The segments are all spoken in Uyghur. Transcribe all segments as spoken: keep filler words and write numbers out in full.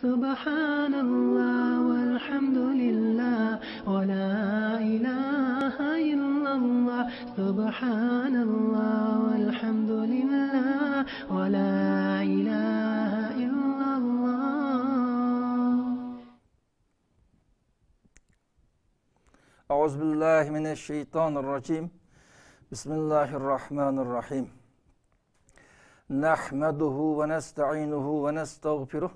سبحان الله والحمد لله ولا إله إلا الله. سبحان الله والحمد لله ولا إله إلا الله. أعوذ بالله من الشيطان الرجيم. بسم الله الرحمن الرحيم. نحمده ونستعينه ونستغفره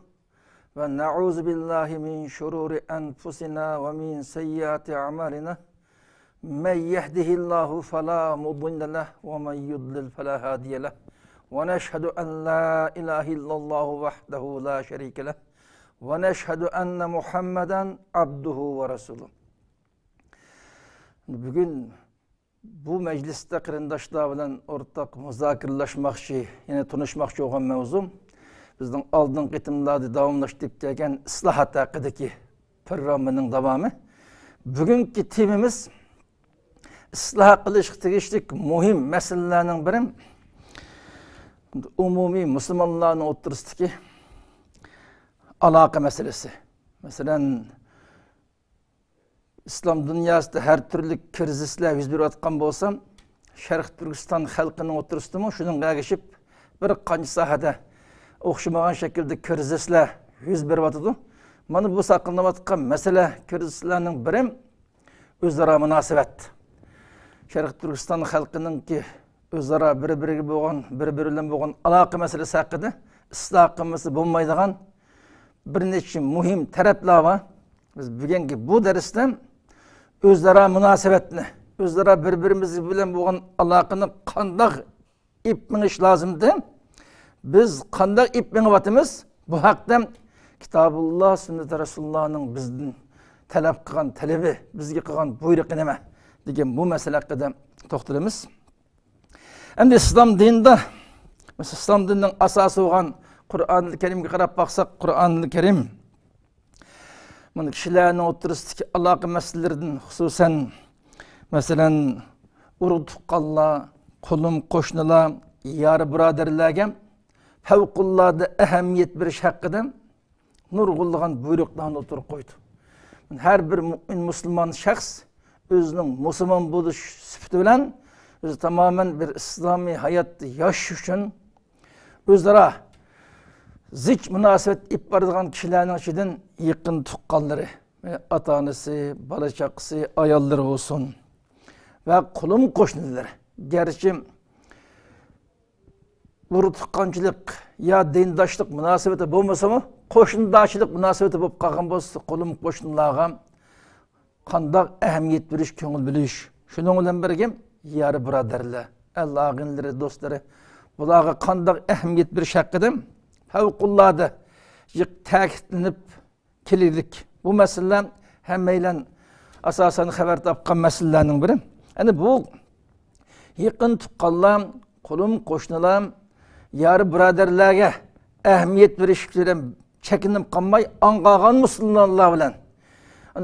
ونعوذ بالله من شرور أنفسنا ومن سيئات أعمالنا. من يهده الله فلا مضل له ومن يضلل فلا هادي له. ونشهد أن لا إله إلا الله وحده لا شريك له. ونشهد أن محمدا عبده ورسوله. بۈگۈن بۇ مەجلىستە قېرىنداشلار بىلەن ئورتاق مۇزاكىرىلەشمەكچى، يەنى تونۇشماقچى بولغان مەۋزۇم بىزنىڭ ئالدىنقى قېتىملاردا داۋاملاشتۇرۇپ كەلگەن ئىسلاھات ھەققىدىكى پروگراممىنىڭ داۋامى. بۈگۈنكى تېمىمىز ئىسلاھ قىلىشقا تېگىشلىك مۇھىم مەسىلىلەرنىڭ بىرى، ئومۇمىي مۇسۇلمانلارنىڭ ئوتتۇرىسىدىكى ئالاقە مەسىلىسى. مەسىلەن، ئىسلام دۇنياسىدا ھەر تۈرلۈك كىرىزىسلار يۈز بېرىۋاتقان بولسا، شەرقىي تۈركىستان خەلقىنىڭ ئوتتۇرىسىدىمۇ شۇنىڭغا ئەگىشىپ بىر قانچە ساھەدە ئوخشىمىغان شەكىلدە كىرىزىسلار يۈز بېرىۋاتىدۇ. مانا بۇ ساقلىنىۋاتقان مەسىلە، كىرىزىسلارنىڭ بىرى ئۆزئارا مۇناسىۋەت. شەرقىي تۈركىستان خەلقىنىڭكى ئۆزئارا بىر-بىرىگە بولغان، بىر-بىرى بىلەن بولغان ئالاقە مەسىلىسى ھەققىدە ئىسلاھ قىلمىسا بولمايدىغان بىر نەچچە مۇھىم تەرەپلەر بار. بىز بۈگۈنكى بۇ دەرستە ئۆزئارا مۇناسىۋەتنى، ئۆزئارا بىر-بىرىمىز بىلەن بولغان ئالاقىنى قانداق ئېلىپ مېڭىش لازىمدى؟ بىز قانداق ئېلىپ مېڭىۋاتىمىز؟ بۇ ھەقتە كىتابۇللا، سۈننىتى رەسۇلۇللانىڭ بىزدىن تەلەپ قىلغان تەلىپى، بىزگە قىلغان بۇيرۇقى نېمە دېگەن بۇ مەسىلە ھەققىدە توختىلىمىز. ئەمدى ئىسلام دىنىدا، مەسىلەن، ئىسلام دىنىنىڭ ئاساسى بولغان قۇرئانىل كەرىمگە قاراپ باقساق، قۇرئانىل كەرىم مانا كىشىلەرنىڭ ئوتتۇرىسىدىكى ئالاقە مەسىلىلىرىدىن، خۇسۇسەن، مەسىلەن، ئۇرۇق تۇغقانلار، قولۇم قوشنىلار، يار بۇرادەرلەرگە پەۋقۇلئاددە ئەھمىيەت بېرىش ھەققىدە نۇرغۇنلىغان بۇيرۇقلارنى ئوتتۇرىغا قويدى. ھەر بىر مۇئمىن مۇسۇلمان شەخس ئۆزىنىڭ مۇسۇلمان بولۇش سۈپىتى بىلەن ئۆزى تامامەن بىر ئىسلامىي ھاياتتا ياشاش ئۈچۈن ئۆزئارا زىچ مۇناسىۋەت ئېلىپ بارىدىغان كىشىلەرنىڭ ئىچىدىن يېقىن تۇغقانلىرى، ئاتا-ئانىسى، بالا-چاقىسى، ئاياللىرى بولسۇن ۋە قولۇم قوشنىلىرى. گەرچە ئۇرۇق تۇغقانچىلىق يا دىنداشلىق مۇناسىۋىتى بولمىسىمۇ، قوشنىدارچىلىق مۇناسىۋىتى بولۇپ قالغان بولسا، قولۇم قوشنىلارغا قانداق ئەھمىيەت بېرىش، كۆڭۈل بۆلۈش، شۇنىڭ بىلەن بىرگە يار بۇرادەرلەر، ئەل ئاغىنىلىرى، دوستلىرى، بۇلارغا قانداق ئەھمىيەت بېرىش ھەققىدە پەۋقۇلئاددە جىق تەكىتلىنىپ كېلىدىكى بۇ مەسىلىلەر ھەممەيلەن ئاساسەن خەۋەر تاپقان مەسىلىلەرنىڭ بىرى. يەنى بۇ يېقىن تۇغقانلار، قولۇم قوشنىلار، يار بۇرادەرلەرگە ئەھمىيەت بېرىش بىلەن چەكلىنىپ قالماي، ئاڭ قالغان مۇسۇلمانلار بىلەن،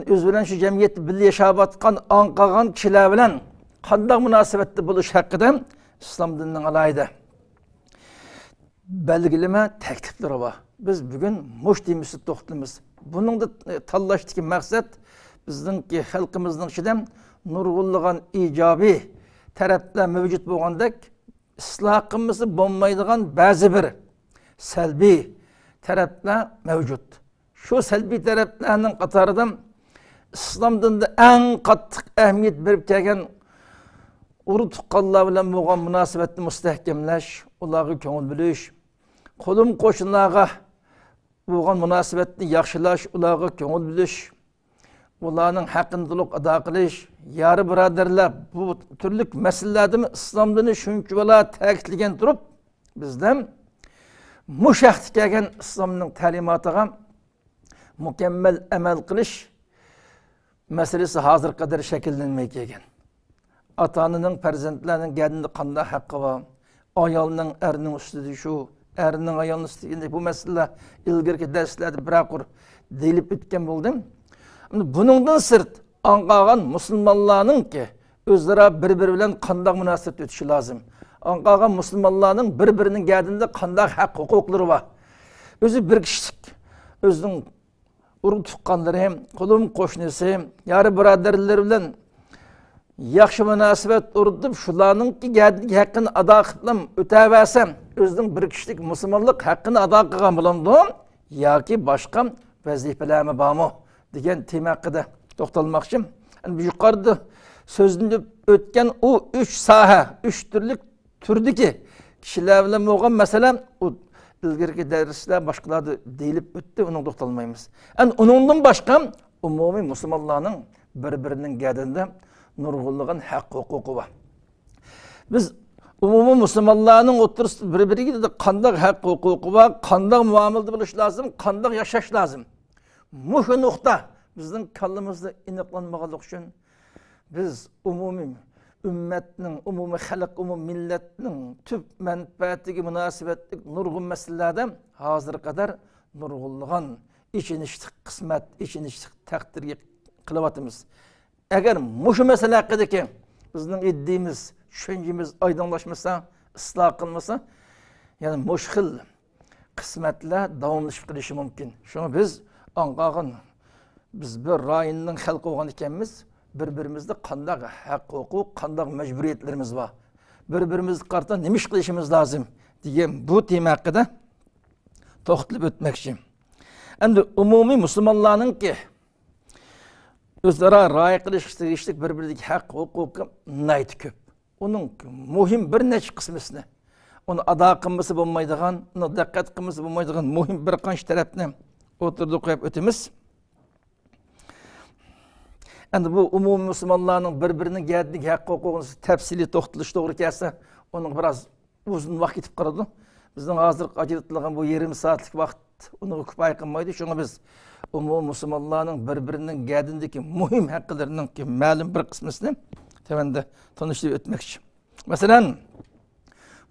ئۆزى بىلەن شۇ جەمئىيەتتە بىللە ياشاۋاتقان ئاڭ قالغان كىشىلەر بىلەن قانداق مۇناسىۋەتتە بولۇش ھەققىدە ئىسلام دىنىنىڭ ئالاھىدە بەلگىلىمە تەكلىپلىرى بار. بىز بۈگۈن مۇشۇ تېما ئۈستىدە توختىلىمىز. بۇنىڭدا، ئە، تاللاشتىكى مەقسەت بىزنىڭكى خەلقىمىزنىڭ ئىچىدە نۇرغۇنلىغان ئىجابىي تەرەپلەر مەۋجۇت بولغاندەك، ئىسلاھ قىلمىسا بولمايدىغان بەزى بىر سەلبىي تەرەپلەر مەۋجۇت. شۇ سەلبىي تەرەپلەرنىڭ قاتارىدا ئىسلام دىنىدا ئەڭ قاتتىق ئەھمىيەت بېرىپ كەلگەن ئۇرۇق تۇغقانلار بىلەن بولغان مۇناسىۋەتنى مۇستەھكەملەش، ئۇلارغا كۆڭۈل بۆلۈش، قولۇم قوشنىلارغا بولغان مۇناسىۋەتنى ياخشىلاش، ئۇلارغا كۆڭۈل بۆلۈش، ئۇلارنىڭ ھەققىنى تولۇق ئادا قىلىش، يارى بۇرادەرلەر، بۇ تۈرلۈك مەسىلىلەردىمۇ ئىسلام دىنى شۇنچىۋالا تەكىتلىگەن تۇرۇپ، بىزدە مۇشۇ ھەقتە كەلگەن ئىسلامنىڭ تەلىماتىغا مۇكەممەل ئەمەل قىلىش مەسىلىسى ھازىرغا قەدەر شەكىللەنمەي كەلگەن. ئاتا-ئانىنىڭ پەرزەنتلەرنىڭ گەدىنىدە قانداق ھەققى بار؟ ئايالنىڭ ئەرنىڭ ئۈستىدە شۇ، ئەرنىڭ ئايالنىڭ ئۈستىدە، بۇ مەسىلىلەر ئىلگىرىكى دەرسلەردە بىرەر قۇر دېيىلىپ ئۆتكەن بولدى. ئەمدى بۇنىڭدىن سىرت، ئاڭ قالغان مۇسۇلمانلارنىڭكى ئۆزئارا بىر-بىرى بىلەن قانداق مۇناسىۋەتتە ئۆتۈشى لازىم؟ ئاڭ قالغان مۇسۇلمانلارنىڭ بىر-بىرىنىڭ گەدىنىدە قانداق ھەق ھوقۇقلىرى بار؟ ئۆزى بىر كىشىلىك ئۆزىنىڭ ئۇرۇق تۇغقانلىرى، قولۇم قوشنىسى، يار بۇرادەرلىرى بىلەن ياخشى مۇناسىۋەت ئورنىتىپ، شۇلارنىڭكى گەدىنىدىكى ھەققىنى ئادا قىلىپلا ئۆتەۋەرسە، ئۆزىنىڭ بىر كىشىلىك مۇسۇلمانلىق ھەققىنى ئادا قىلغان بولامدۇ ياكى باشقا ۋەزىپىلەرمۇ بارمۇ دېگەن تېما ھەققىدە توختالماقچى. ئەمدى يۇقىرىدا سۆزلىنىپ ئۆتكەن ئۇ ئۈچ ساھە، ئۈچ تۈرلۈك تۈردىكى كىشىلەر بىلەن بولغان مەسىلە، ئۇ ئىلگىرىكى دەرسلەر باشقىلاردا دېيىلىپ ئۆتتى، ئۇنىڭغا توختالمايمىز. ئەمدى ئۇنىڭدىن باشقا ئومۇمىي مۇسۇلمانلارنىڭ بىر-بىرىنىڭ گەدىنىدە نۇرغۇنلىغان ھەق ھوقۇقى بار. بىز ئومۇمىي مۇسۇلمانلارنىڭ ئوتتۇرىسىدا بىر-بىرىگە قانداق ھەق ھوقۇقى بار، قانداق مۇئامىلىدە بولۇش لازىم، قانداق ياشاش لازىم. مۇشۇ نۇقتا بىزنىڭ كاللىمىزدا ئېنىقلانمىغانلىقى ئۈچۈن، بىز ئومۇمىي ئۈممەتنىڭ، ئومۇمىي خەلق، ئومۇمىي مىللەتنىڭ تۈپ مەنپەئەتىگە مۇناسىۋەتلىك نۇرغۇن مەسىلىلەردە ھازىرغا قەدەر نۇرغۇنلىغان ئېچىنىشلىق قىسمەت، ئېچىنىشلىق تەقدىرگە قېلىۋاتىمىز. ئەگەر مۇشۇ مەسىلە ھەققىدىكى بىزنىڭ ئىدىيىمىز، چۈشەنچىمىز ئايدىڭلاشمىسا، ئىسلاھ قىلمىسا، يەنە مۇشۇ خىل قىسمەتلەر داۋاملىشىپ قېلىشى مۇمكىن. شۇڭا بىز ئاڭقاغان، بىز بىر رايوننىڭ خەلقى بولغان ئىكەنمىز، بىر-بىرىمىزدە قانداق ھەق ھوقۇق، قانداق مەجبۇرىيەتلىرىمىز بار، بىر-بىرىمىزگە قارىتا نېمە ئىش قىلىشىمىز لازىم دېگەن بۇ تېما ھەققىدە توختىلىپ ئۆتمەكچى. ئەمدى ئومۇمىي مۇسۇلمانلارنىڭكى ئۆزئارا رىئايە قىلىشقا تېگىشلىك بىر-بىرىدىكى ھەق ھوقۇقى ناھايىتى كۆپ. ئۇنىڭ مۇھىم بىر نەچچە قىسمىسىنى، ئۇنى ئادا قىلمىسا بولمايدىغان، ئۇنى دىققەت قىلمىسا بولمايدىغان مۇھىم بىر قانچە تەرەپنى ئوتتۇرىدا قويۇپ ئۆتىمىز. ئەمدى بۇ ئومۇمىي مۇسۇلمانلارنىڭ بىر-بىرىنىڭ گەدىنىدىكى ھەق ھوقۇقىنى تەپسىلىي توختىلىش توغرا كەلسە، ئۇنىڭغا بىراز ئۇزۇن ۋاقىت كېتىپ قالىدۇ. بىزنىڭ ھازىر ئاجرىتىلغان بۇ يېرىم سائەتلىك ۋاقىت ئۇنىڭغا كۇپايە قىلمايدۇ. شۇڭا بىز ئومۇمىي مۇسۇلمانلارنىڭ بىر-بىرىنىڭ گەدىنىدىكى مۇھىم ھەقلىرىنىڭكى مەلۇم بىر قىسمىسىنى تۆۋەندە تونۇشتۇرۇپ ئۆتمەكچى. مەسىلەن،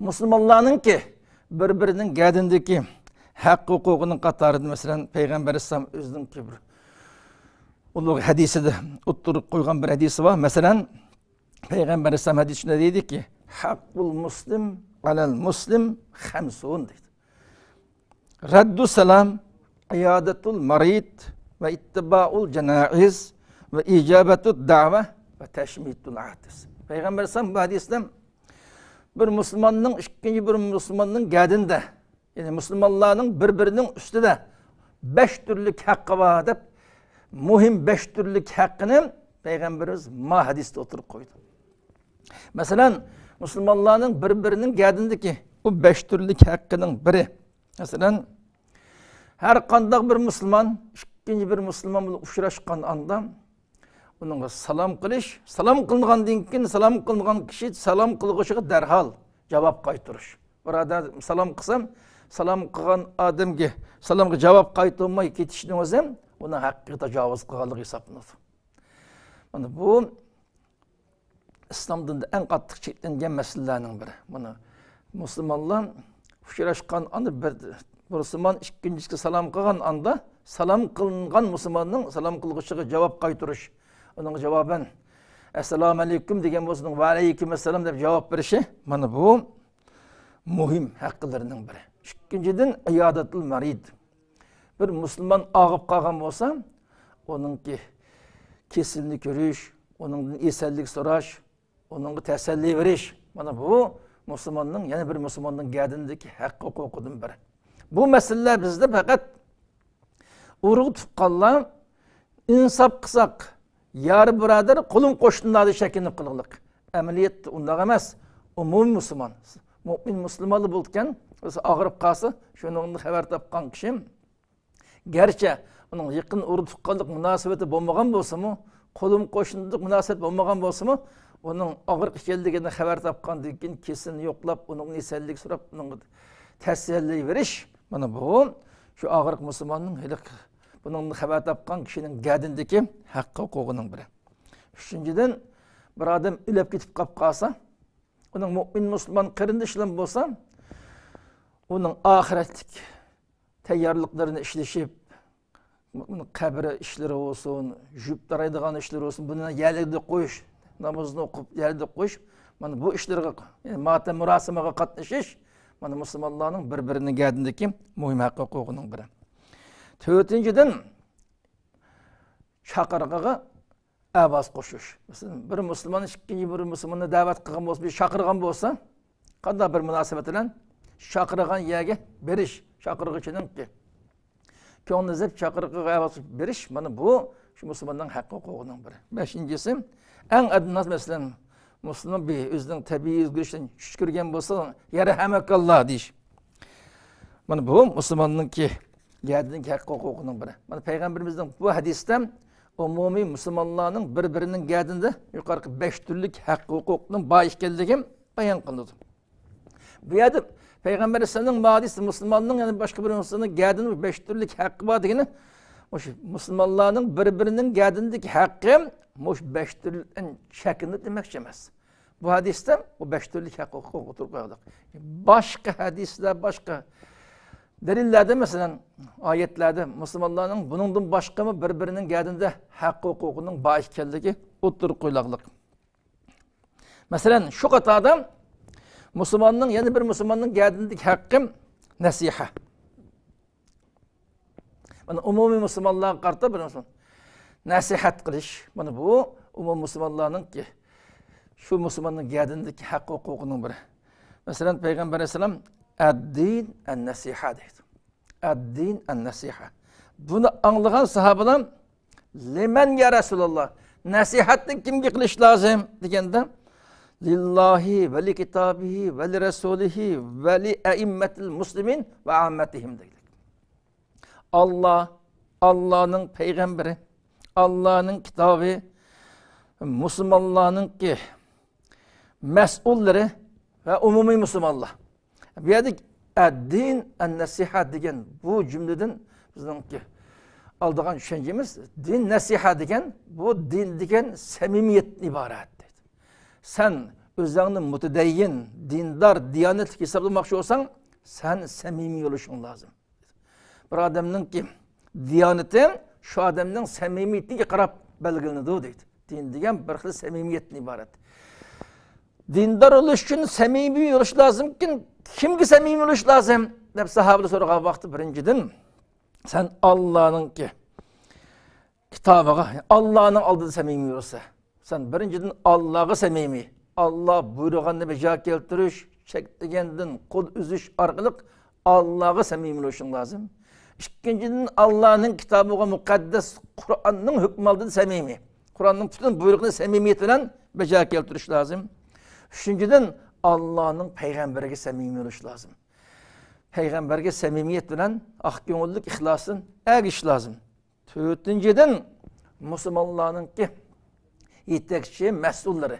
مۇسۇلمانلارنىڭكى بىر-بىرىنىڭ گەدىنىدىكى ھەق ھوقۇقىنىڭ قاتارىدا، مەسىلەن، پەيغەمبەر ئەلەيھىسسالام ئۆزىنىڭكى بىر ئۇلۇغ ھەدىسىدە ئوتتۇرىغا قويغان بىر ھەدىسى بار. مەسىلەن، پەيغەمبەر ئەلەيھىسسالام ھەدىسىدە دەيدىكى، «ھەققۇل مۇسلىم ئەلەل مۇسلىم خەمسۇن» دەيدۇ. رەددۇ سالام، ئىيادەتۇل مەرىد ۋە ئىتتىبائۇل جانائىز ۋە ئىجابەتۇد دەۋە ۋە تەشمىتۇل ئاتىس. پەيغەمبەر ئەلەيھىسسالام بۇ ھەدىسىدە بىر مۇسۇلماننىڭ ئىككىنچى بىر مۇسۇلماننىڭ گەدىنىدە، يەنى مۇسۇلمانلارنىڭ بىر-بىرىنىڭ ئۈستىدە بەش تۈرلۈك ھەققى بار دەپ، مۇھىم بەش تۈرلۈك ھەققىنى پەيغەمبىرىمىز ما ھەدىستە ئوتتۇرىغا قويدى. مەسىلەن، مۇسۇلمانلارنىڭ بىر-بىرىنىڭ گەدىنىدىكى بۇ بەش تۈرلۈك ھەققىنىڭ بىرى، مەسىلەن، ھەر قانداق بىر مۇسۇلمان ئىككىنچى بىر مۇسۇلمان بىلەن ئۇچراشقان ئاندا، ئۇنىڭغا سالام قىلىش، سالام قىلىنغاندىن كېيىن سالام قىلىنغان كىشى سالام قىلغۇچىغا دەرھال جاۋاب قايتۇرۇش. بىر ئادەم سالام قىلسام، سالام قىلغان ئادەمگە سالامغا جاۋاب قايتۇرماي كېتىشنىڭ ئۆزى ئۇنىڭ ھەققىگە تاجاۋۇز قىلغانلىقى ھېسابلىنىدۇ. مانا بۇ ئىسلام دىنىدا ئەڭ قاتتىق چەكلەنگەن مەسىلىلەرنىڭ بىرى. مانا مۇسۇلمانلار ئۇچراشقان ئاندا بىر، بىر مۇسۇلمان ئىككىنچىسىگە سالام قىلغان ئاندا سالام قىلىنغان مۇسۇلماننىڭ سالام قىلغۇچىغا جاۋاب قايتۇرۇش، ئۇنىڭغا جاۋابەن «ئەسسالامۇ ئەلەيكۇم» دېگەن بولسا، ئۇنىڭ «ۋەئەلەيكۇم ئەسسالام» دەپ جاۋاب بېرىشى، مانا بۇ مۇھىم ھەقلىرىنىڭ بىرى. ئىككىنچىدىن، ئىيادەتۇل مەرىد. بىر مۇسۇلمان ئاغرىپ قالغان بولسا، ئۇنىڭكى كېسىلىنى كۆرۈش، ئۇنىڭدىن ئېسەنلىك سوراش، ئۇنىڭغا تەسەللى بېرىش، مانا بۇ مۇسۇلماننىڭ، يەنە بىر مۇسۇلماننىڭ گەدىنىدىكى ھەق ھوقۇقىدىن بىرى. بۇ مەسىلىلەر بىزدە پەقەت ئۇرۇق تۇغقانلار، ئىنساپ قىلساق، يار بۇرادەر، قولۇم قوشنىلاردا چەكلىنىپ قالغانلىق. ئەمەلىيەتتە ئۇنداق ئەمەس. ئومۇمىي مۇسۇلمان، مۇئمىن مۇسۇلمانلار بولىدىكەن، ئاغرىپ قالسا، شۇنىڭدىن خەۋەر تاپقان كىشى، گەرچە ئۇنىڭ يېقىن ئۇرۇق تۇغقانلىق مۇناسىۋىتى بولمىغان بولسىمۇ، قولۇم قوشنىلىق مۇناسىۋەت بولمىغان بولسىمۇ، ئۇنىڭ ئاغرىق ئىكەنلىكىنى خەۋەر تاپقاندىن كېيىن، كېسىلىنى يوقلاپ، ئۇنىڭدىن يېسەنلىك سوراپ، ئۇنىڭغا تەسەللى بېرىش، مانا بۇ شۇ ئاغرىق مۇسۇلماننىڭ ھېلىقى بۇنىڭدىن خەۋەر تاپقان كىشىنىڭ گەدىنىدىكى ھەق ھوقۇقىنىڭ بىرى. ئۈچىنچىدىن، بىر ئادەم ئۆلۈپ كېتىپ قاپ قالسا، ئۇنىڭ مۇئمىن مۇسۇلمان قېرىندىشىمۇ بولسا، ئۇنىڭ ئاخىرەتلىك تەييارلىقلىرىنى ئىشلىشىپ، قەبرە ئىشلىرى بولسۇن، يۇيۇپ تارايدىغان ئىشلىرى بولسۇن، بۇنى يەرلىكىدە قويۇش، نامىزىنى ئوقۇپ يەرلىكىدە قويۇش، مانا بۇ ئىشلارغا، يەنى ماتەم مۇراسىمىغا قاتنىشىش، مانا مۇسۇلمانلارنىڭ بىر-بىرىنىڭ گەدىنىدىكى مۇھىم ھەق ھوقۇقىنىڭ بىرى. تۆتىنچىدىن، چاقىرىقىغا ئاۋاز قوشۇش. مەسىلەن، بىر مۇسۇلمان ئىككىنچى بىر مۇسۇلماننى دەۋەت قىلغان بولسا، بىر چاقىرغان بولسا، قانداق بىر مۇناسىۋەت بىلەن چاقىرغان يەرگە بېرىش، چاقىرغۇچىنىڭكى كۆڭلىنى ئېزىپ چاقىرىقىغا ئاۋاز بېرىش، مانا بۇ شۇ مۇسۇلماننىڭ ھەق ھوقۇقىنىڭ بىرى. بەشىنچىسى، ئەڭ ئاددىي، مەسىلەن، مۇسۇلمان بىر ئۆزىنىڭ تەبىئىي ئۆزگىرىشىدىن چۈش كۆرگەن بولسا، يەرھەمەكاللا دېيىش. مانا بۇ مۇسۇلماننىڭكى گەدىنىدىكى ھەق ھوقۇقىنىڭ بىرى. مانا پەيغەمبىرىمىزنىڭ بۇ ھەدىسىدە ئومۇمىي مۇسۇلمانلارنىڭ بىر-بىرىنىڭ گەدىنىدە يۇقىرىقى بەش تۈرلۈك ھەق ھوقۇقنىڭ بار ئىكەنلىكى بايان قىلىنىدۇ. بۇ يەردە پەيغەمبەر ئەلەيھىسسالامنىڭ بۇ ھەدىسى مۇسۇلماننىڭ، يەنى باشقا بىر مۇسۇلماننىڭ گەدىنىدە بەش تۈرلۈك ھەققى بار دېگىنى، مۇشۇ مۇسۇلمانلارنىڭ بىر-بىرىنىڭ گەدىنىدىكى ھەققى مۇشۇ بەش تۈرلۈكتىن چەكلىنىدۇ دېمەكچى ئەمەس. بۇ ھەدىستە بۇ بەش تۈرلۈك ھەق ھوقۇق ئوتتۇرىغا قويۇلدى. باشقا ھەدىسلەر، باشقا دەلىللەردە، مەسىلەن، ئايەتلەردە مۇسۇلمانلارنىڭ بۇنىڭدىن باشقىمۇ بىر-بىرىنىڭ گەدىنىدە ھەق ھوقۇقىنىڭ بار ئىكەنلىكى ئوتتۇرىغا قويۇلغانلىق. مەسىلەن، شۇ قاتاردا مۇسۇلماننىڭ، يەنە بىر مۇسۇلماننىڭ گەدىنىدىكى ھەققى نەسىھە. مانا، ئومۇمىي مۇسۇلمانلارغا قارىتا بىر مۇسۇلمان نەسىھەت قىلىش. مانا، بۇ ئومۇمىي مۇسۇلمانلارنىڭكى، شۇ مۇسۇلماننىڭ گەدىنىدىكى ھەق ھوقۇقىنىڭ بىرى. مەسىلەن، پەيغەمبەر ئەلەيھىسسالام، «ئەددىن ئەن-نەسىھە» دەيدۇ. «ئەددىن ئەن-نەسىھە». بۇنى ئاڭلىغان ساھابىلەر، «لىمەن يا رەسۇلاللا؟ نەسىھەتنى كىمگە قىلىش لازىم؟» دېگەندە، «لىللاھى ۋە لىكىتابىھى ۋە لىرەسۇلىھى ۋە لىئەئىممەتىل مۇسلىمىن ۋە ئاممەتىھىم» دېگەن. ئاللا، ئاللانىڭ پەيغەمبىرى، ئاللانىڭ كىتابى، مۇسۇلمانلارنىڭكى مەسئۇللىرى ۋە ئومۇمىي مۇسۇلمانلار. بۇ يەردە «ئەددىن ئەن-نەسىھە» دېگەن بۇ جۈملىدىن بىزنىڭكى ئالىدىغان چۈشەنچىمىز، دىن نەسىھە دېگەن، بۇ دىن دېگەن سەمىمىيەتتىن ئىبارەت دەيدۇ. سەن ئۆزۈڭنى مۇتەدەييىن، دىندار، دىيانەتلىك ھېسابلىماقچى بولساڭ، سەن سەمىمىي بولۇشۇڭ لازىم. بىر ئادەمنىڭكى دىيانىتى شۇ ئادەمنىڭ سەمىمىيىتىگە قاراپ بەلگىلىنىدۇ دەيدۇ. دىن دېگەن بىر خىل سەمىمىيەتتىن ئىبارەت. دىندار بولۇش ئۈچۈن سەمىمىي بولۇش لازىمكەن، كىمگە سەمىمىي بولۇش لازىم دەپ ساھابىلەر سورىغان ۋاقىتتا، بىرىنچىدىن، سەن ئاللانىڭكى كىتابىغا، ئاللانىڭ ئالدىدا سەمىمىي بولسا، سەن بىرىنچىدىن ئاللاغا سەمىمىي، ئاللا بۇيرۇغاننى بېجا كەلتۈرۈش، چەكلىگەندىن قول ئۈزۈش ئارقىلىق ئاللاغا سەمىمىي بولۇشۇڭ لازىم. ئىككىنچىدىن، ئاللانىڭ كىتابىغا، مۇقەددەس قۇرئاننىڭ ھۆكمى ئالدىدا سەمىمىي، قۇرئاننىڭ پۈتۈن بۇيرۇقىنى سەمىمىيەت بىلەن بېجا كەلتۈرۈش لازىم. ئۈچىنچىدىن، ئاللانىڭ پەيغەمبىرىگە سەمىمىي بولۇش لازىم. پەيغەمبەرگە سەمىمىيەت بىلەن ئاق كۆڭۈللۈك، ئىخلاستىن ئەگىشىش لازىم. تۆتىنچىدىن، مۇسۇلمانلارنىڭكى يېتەكچى مەسئۇللىرى،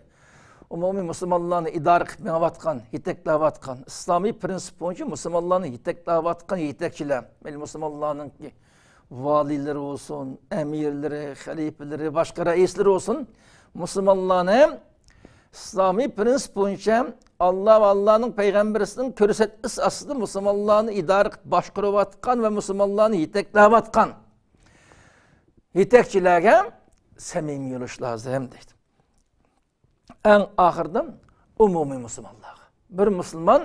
ئومۇمىي مۇسۇلمانلارنى ئىدارە قىلىپ مېڭىۋاتقان، يېتەكلەۋاتقان، ئىسلامىي پىرىنسىپ بويىچە مۇسۇلمانلارنى يېتەكلەۋاتقان يېتەكچىلەر، مەيلى مۇسۇلمانلارنىڭكى ۋالىيلىرى بولسۇن، ئەمىرلىرى، خەلىپىلىرى، باشقا رەئىسلىرى بولسۇن، مۇسۇلمانلارنى ئىسلامىي پىرىنسىپ بويىچە ئاللا ۋە ئاللانىڭ پەيغەمبىرىنىڭ كۆرسەتمىسى ئاستىدا مۇسۇلمانلارنى ئىدارە قىلىپ باشقۇرۇۋاتقان ۋە مۇسۇلمانلارنى يېتەكلەۋاتقان يېتەكچىلەرگە سەمىمىي بولۇش لازىم دەيدۇ. ئەڭ ئاخىرىدا ئومۇمىي مۇسۇلمانلارغا. بىر مۇسۇلمان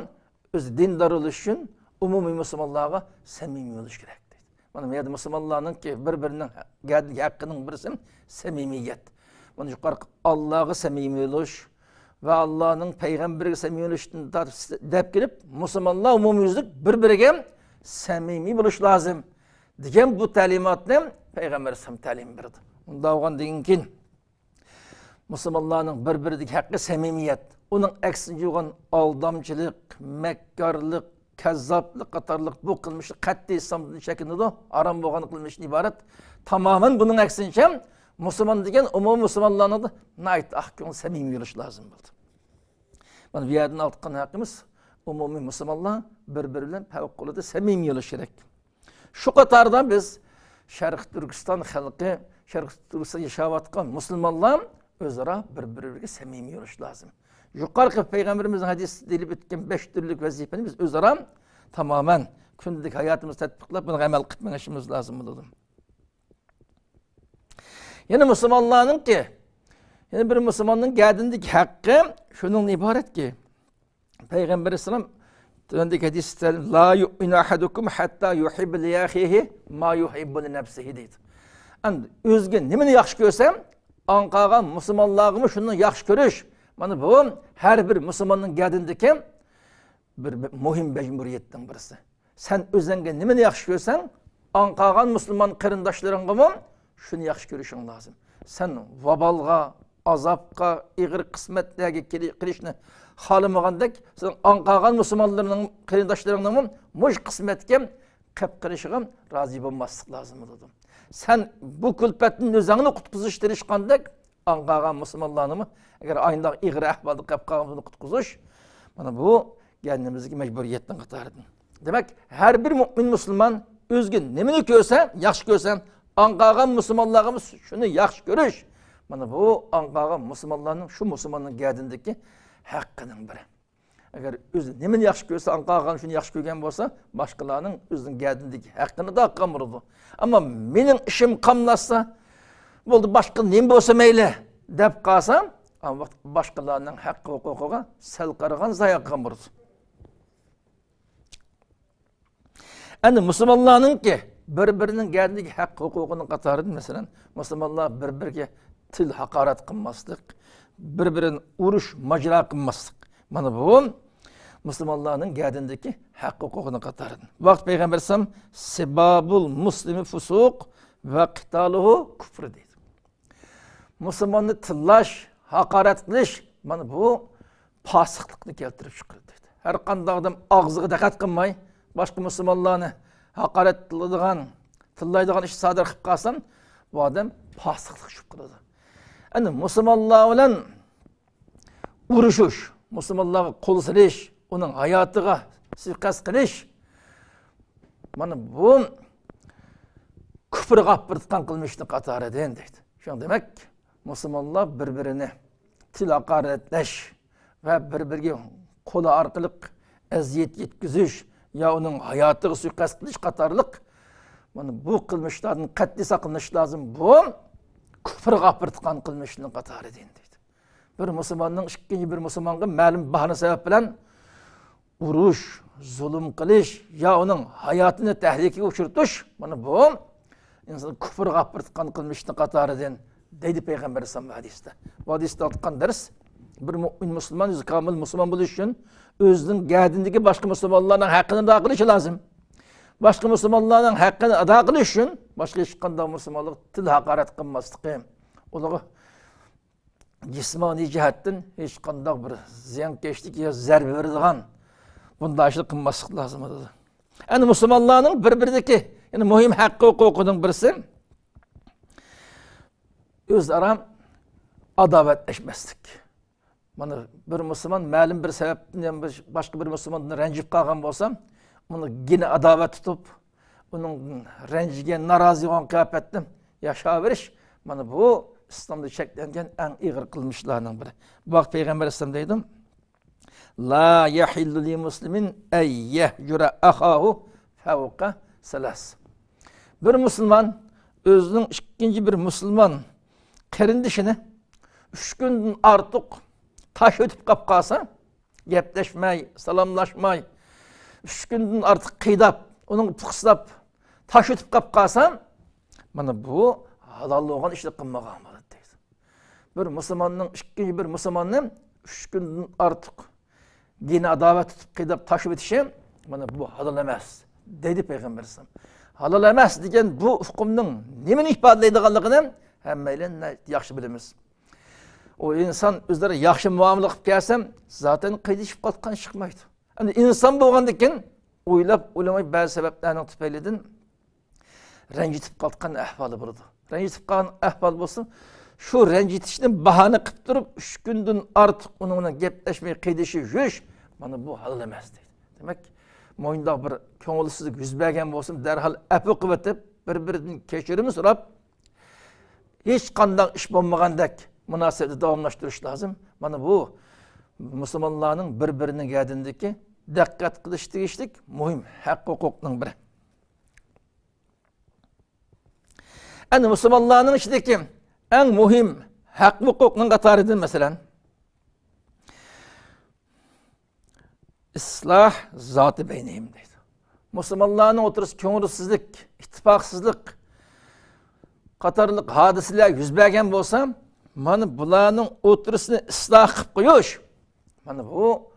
ئۆزى دىندار بولۇش ئۈچۈن ئومۇمىي مۇسۇلمانلارغا سەمىمىي بولۇش كېرەك دەيدۇ. مانا بۇ يەردە مۇسۇلمانلارنىڭكى بىر-بىرىنىڭ گەدىنىدىكى ھەققىنىڭ بىرسى سەمىمىيەت. مانا يۇقىرىقى ئاللاغا سەمىمىي بولۇش ۋە ئاللانىڭ پەيغەمبىرىگە سەمىمىي بولۇشتىن تارتىپ دەپ كېلىپ، مۇسۇلمانلار ئومۇميۈزلۈك بىر-بىرىگە سەمىمىي بولۇش لازىم دېگەن بۇ تەلىماتنى پەيغەمبەر ئەلەيھىسسالام تەلىم بەردى. ئۇنداق بولغاندىن كېيىن مۇسۇلمانلارنىڭ بىر-بىرىدىكى ھەققى سەمىمىيەت، ئۇنىڭ ئەكسىنچە بولغان ئالدامچىلىق، مەككارلىق، كەززاپلىق قاتارلىق بۇ قىلمىشلار قەتئىي ئىسلامدىن چەكلىنىدۇ، ھارام بولغان قىلمىشتىن ئىبارەت. تامامەن بۇنىڭ ئەكسىنچە، مۇسۇلمان دېگەن ئومۇمىي مۇسۇلمانلارنىڭ ناھايىتى ئاق كۆڭۈل، سەمىمىي بولۇش لازىم بولدى. مانا بۇ يەردىن ئالغان ھەققىمىز، ئومۇمىي مۇسۇلمانلار بىر-بىرى بىلەن پەۋقۇلئاددە سەمىمىي بولۇش كېرەك. شۇ قاتاردا بىز شەرقىي تۈركىستان خەلقى، شەرقىي تۈركىستاندا ياشاۋاتقان مۇسۇلمانلار ئۆزئارا بىر-بىرىگە سەمىمىي بولۇش لازىم. يۇقىرىقى پەيغەمبىرىمىزنىڭ ھەدىسىدە دېيىلىپ ئۆتكەن بەش تۈرلۈك ۋەزىپىنى بىز ئۆزئارا تامامەن كۈندىلىك ھاياتىمىزدا تەتبىقلاپ، بۇنىڭغا ئەمەل قىلىپ مېڭىشىمىز لازىم بولىدۇ. يەنە مۇسۇلمانلارنىڭكى، يەنە بىر مۇسۇلماننىڭ گەدىنىدىكى ھەققى شۇنىڭدىن ئىبارەتكى، پەيغەمبەر ئەلەيھىسسالام تۆۋەندىكى ھەدىستە، لا يؤمن أحدكم حتى يحب لأخيه ما يحب لنفسه دەيدۇ. ئەمدى ئۆزىگە نېمىنى ياخشى كۆرسە، ئاڭ قالغان مۇسۇلمانلارغىمۇ شۇنى ياخشى كۆرۈش. مانا بۇ ھەر بىر مۇسۇلماننىڭ گەدىنىدىكى بىر، بىر مۇھىم مەجبۇرىيەتنىڭ بىرسى. سەن ئۆزۈڭگە نېمىنى ياخشى كۆرسەڭ، ئاڭ قالغان مۇسۇلمان قېرىنداشلىرىڭغىمۇ شۇنى ياخشى كۆرۈشۈڭ لازىم. سەن ۋابالغا، ئازابقا، ئېغىر قىسمەتلەرگە كىرى-، كىرىشنى خالىمىغاندەك، سەن ئاڭ قالغان مۇسۇلمانلىرىنىڭ، قېرىنداشلىرىڭنىڭمۇ مۇشۇ قىسمەتكە قېلىپ قېلىشىغا رازى بولماسلىق لازىم بولىدۇ. سەن بۇ كۈلپەتتىن ئۆزۈڭنى قۇتقۇزۇش تىرىشقاندەك، ئاڭ قالغان مۇسۇلمانلارنىمۇ، ئەگەر ئاينداق ئېغىر ئەھۋالدا قېلىپ قالغان بولسا، قۇتقۇزۇش، مانا بۇ گەدىنىمىزدىكى مەجبۇرىيەتنىڭ قاتارىدىن. دېمەك، ھەر بىر مۆمىن مۇسۇلمان ئۆزىگە نېمىنى كۆرسە، ياخشى كۆرسە، ئاڭ قالغان مۇسۇلمانلارغىمۇ شۇنى ياخشى كۆرۈش. مانا بۇ ئاڭ قالغان مۇسۇلمانلارنىڭ، شۇ مۇسۇلماننىڭ گەدىنىدىكى ھەققىنىڭ بىرى. ئەگەر ئۆزى نېمىنى ياخشى كۆرسە، ئاڭ قالغان شۇنى ياخشى كۆرگەن بولسا، باشقىلارنىڭ ئۆزىنىڭ گەدىنىدىكى ھەققىنى ئادا قىلغان بولىدۇ. ئەمما مېنىڭ ئىشىم قاملاشسا، بولدى، باشقا نېمە بولسا مەيلى، دەپ قالسا، ئا ۋاقىت باشقىلارنىڭ ھەققى ھوقۇقىغا سەل قارىغان، زايا قىلغان بولىدۇ. ئەنە مۇسۇلمانلارنىڭكى بىر-بىرىنىڭ گەدىنىدىكى ھەق ھوقۇقىنىڭ قاتارىدىن، مەسىلەن، مۇسۇلمانلار بىر-بىرىگە تىل ھاقارەت قىلماسلىق، بىر-بىرىنى ئۇرۇش، ماجىرا قىلماسلىق. مانا بۇ مۇسۇلمانلارنىڭ گەدىنىدىكى ھەق ھوقۇقىنىڭ قاتارىدىن. بۇ ھەقتە پەيغەمبەر ئەلەيھىسسالام، سىبابۇل مۇسلىمى فۇسۇق ۋە قىتالۇھۇ كۇفر دەيدۇ. مۇسۇلماننى تىللاش، ھاقارەت قىلىش، مانا بۇ پاسىقلىقنى كەلتۈرۈپ چىقىرىدۇ دەيدۇ. ھەر قانداق ئادەم ئاغزىغا دىققەت قىلماي، باشقا مۇسۇلمانلارنى ھاقارەت قىلىدىغان، تىللايدىغان ئىش سادىر قىلىپ قالسا، بۇ ئادەم پاسىقلىققا چۈشۈپ قالىدۇ. ئەنە مۇسۇلمانلار بىلەن ئۇرۇشۇش، مۇسۇلمانلارغا قول سېلىش، ئۇنىڭ ھاياتىغا سۇيىقەست قىلىش، مانا بۇ كۇفرغا ئاپىرىدىغان قىلمىشنىڭ قاتارىدىن دەيدۇ. شۇڭا دېمەك، مۇسۇلمانلار بىر-بىرىنى تىل ھاقارەتلەش ۋە بىر-بىرىگە قول ئارقىلىق ئەزىيەت يەتكۈزۈش يا ئۇنىڭ ھاياتىغا سۇيىقەست قىلىش قاتارلىق مانا بۇ قىلمىشلاردىن قەتئىي ساقلىنىش لازىم. بۇ كۇفرغا ئاپىرىدىغان قىلمىشنىڭ قاتارىدىن دەيدۇ. بىر مۇسۇلماننىڭ ئىككىنچى بىر مۇسۇلمانغا مەلۇم باھانە سەۋەب بىلەن ئۇرۇش، زۇلۇم قىلىش يا ئۇنىڭ ھاياتىنى تەھلىكىگە ئۇچرىتىش، مانا بۇ ئىنسان كۇفرغا ئاپىرىدىغان قىلمىشنىڭ قاتارىدىن دەيدۇ پەيغەمبەر ئەلەيھىسسالام ھەدىستە. بۇ ھەدىستە ئېيتقان دەرس، بىر مۇئمىن مۇسۇلمان ئۆزى كامىل مۇسۇلمان بولۇش ئۈچۈن ئۆزىنىڭ گەدىنىدىكى باشقا مۇسۇلمانلارنىڭ ھەققىنى ئادا قىلىشى لازىم. باشقا مۇسۇلمانلارنىڭ ھەققىنى ئادا قىلىش ئۈچۈن باشقا ھېچقانداق مۇسۇلمانلارغا تىل ھاقارەت قىلماسلىقى، ئۇلارغا جىسمانىي جەھەتتىن ھېچقانداق بىر زىيانكەشلىك يا زەربە بېرىدىغان بۇنداق ئىشلار قىلماسلىق لازىم بولىدۇ. ئەنە مۇسۇلمانلارنىڭ بىر-بىرىدىكى، يەنى مۇھىم ھەققى ھوقۇقىنىڭ بىرسى، ئۆزئارا ئاداۋەتلەشمەسلىك. مانا بىر مۇسۇلمان مەلۇم بىر سەۋەبتىن يا باشقا بىر مۇسۇلماندىن رەنجىپ قالغان بولسا، ئۇنى گېنە ئاداۋەت تۇتۇپ، ئۇنىڭ رەنجىگەن، نارازى بولغان قىياپەتتە ياشاۋېرىش، مانا بۇ ئىسلامدا چەكلەنگەن ئەڭ ئېغىر قىلمىشلارنىڭ بىرى. بۇ ھەقتە پەيغەمبەر ئەلەيھىسسالام دەيدۇ، لا يەھىللۇ لى مۇسلىمىن ئەن يەھجۇرە ئەخاھۇ فەۋقە سەلاس. بىر مۇسۇلمان ئۆزىنىڭ ئىككىنچى بىر مۇسۇلمان قېرىندىشىنى ئۈچ كۈندىن ئارتۇق تاش ئۆتۈپ قاپ قالسا، گەپلەشمەي، سالاملاشماي، ئۈچ كۈندىن ئارتۇق قىيناپ، ئۇنىڭ پۇخسىلاپ تاش ئۆتۈپ قاپ قالسا، مانا بۇ ھالال بولغان ئىشنى قىلمىغان بولىدۇ دەيدۇ. بىر مۇسۇلماننىڭ ئىككىنچى بىر مۇسۇلماننى ئۈچ كۈندىن ئارتۇق گېنە ئاداۋەت تۇتۇپ قىيناپ تاشلىۋېتىشى، مانا بۇ ھالال ئەمەس دەيدۇ پەيغەمبەر ئەلەيھىسسالام. ھالال ئەمەس دېگەن بۇ ئۇقۇمنىڭ نېمىنى ئىپادىلەيدىغانلىقىنى ھەممەيلەن ياخشى بىلىمىز. ئۇ ئىنسان ئۆزلىرى ياخشى مۇئامىلە قىلىپ كەلسە، زاتەن قىينىشىپ قاتقان چىقمايدۇ. ئەمدى ئىنسان بولغاندىن كېيىن ئويلاپ ئويلىماي بەزى سەۋەبلەرنىڭ تۈپەيلىدىن رەنجىتىپ قاتقان ئەھۋالى بولىدۇ. رەنجىتىپ قالغان ئەھۋال بولسا، شۇ رەنجىتىشنى باھانە قىلىپ تۇرۇپ، ئۈچ كۈندىن ئارتۇق ئۇنىڭ بىلەن گەپلەشمەي قىينىشىپ يۈرۈش، مانا بۇ ھالال ئەمەس دەيدۇ. دېمەك، مۇنداق بىر كۆڭۈلسىزلىك يۈز بەرگەن بولسا، دەرھال ئەپۇ قىلىۋېتىپ، بىر-بىرىدىن كەچۈرۈم سوراپ، ھېچقانداق ئىش بولمىغاندەك مۇناسىۋەتنى داۋاملاشتۇرۇش لازىم. مانا بۇ مۇسۇلمانلارنىڭ بىر-بىرىنىڭ گەدىنىدىكى دىققەت قىلىش تېگىشلىك مۇھىم ھەق ھوقۇقنىڭ بىرى. ئەنە مۇسۇلمانلارنىڭ ئىچىدىكى ئەڭ مۇھىم ھەق ھوقۇقنىڭ قاتارىدىن، مەسىلەن، ئىسلاھ زاتى بەينىھىم دەيدۇ. مۇسۇلمانلارنىڭ ئوتتۇرىسىدا كۆڭۈلسىزلىك، ئىتتىپاقسىزلىق قاتارلىق ھادىسىلەر يۈز بەرگەن بولسا، مانا بۇلارنىڭ ئوتتۇرىسىنى ئىسلاھ قىلىپ قويۇش، مانا بۇ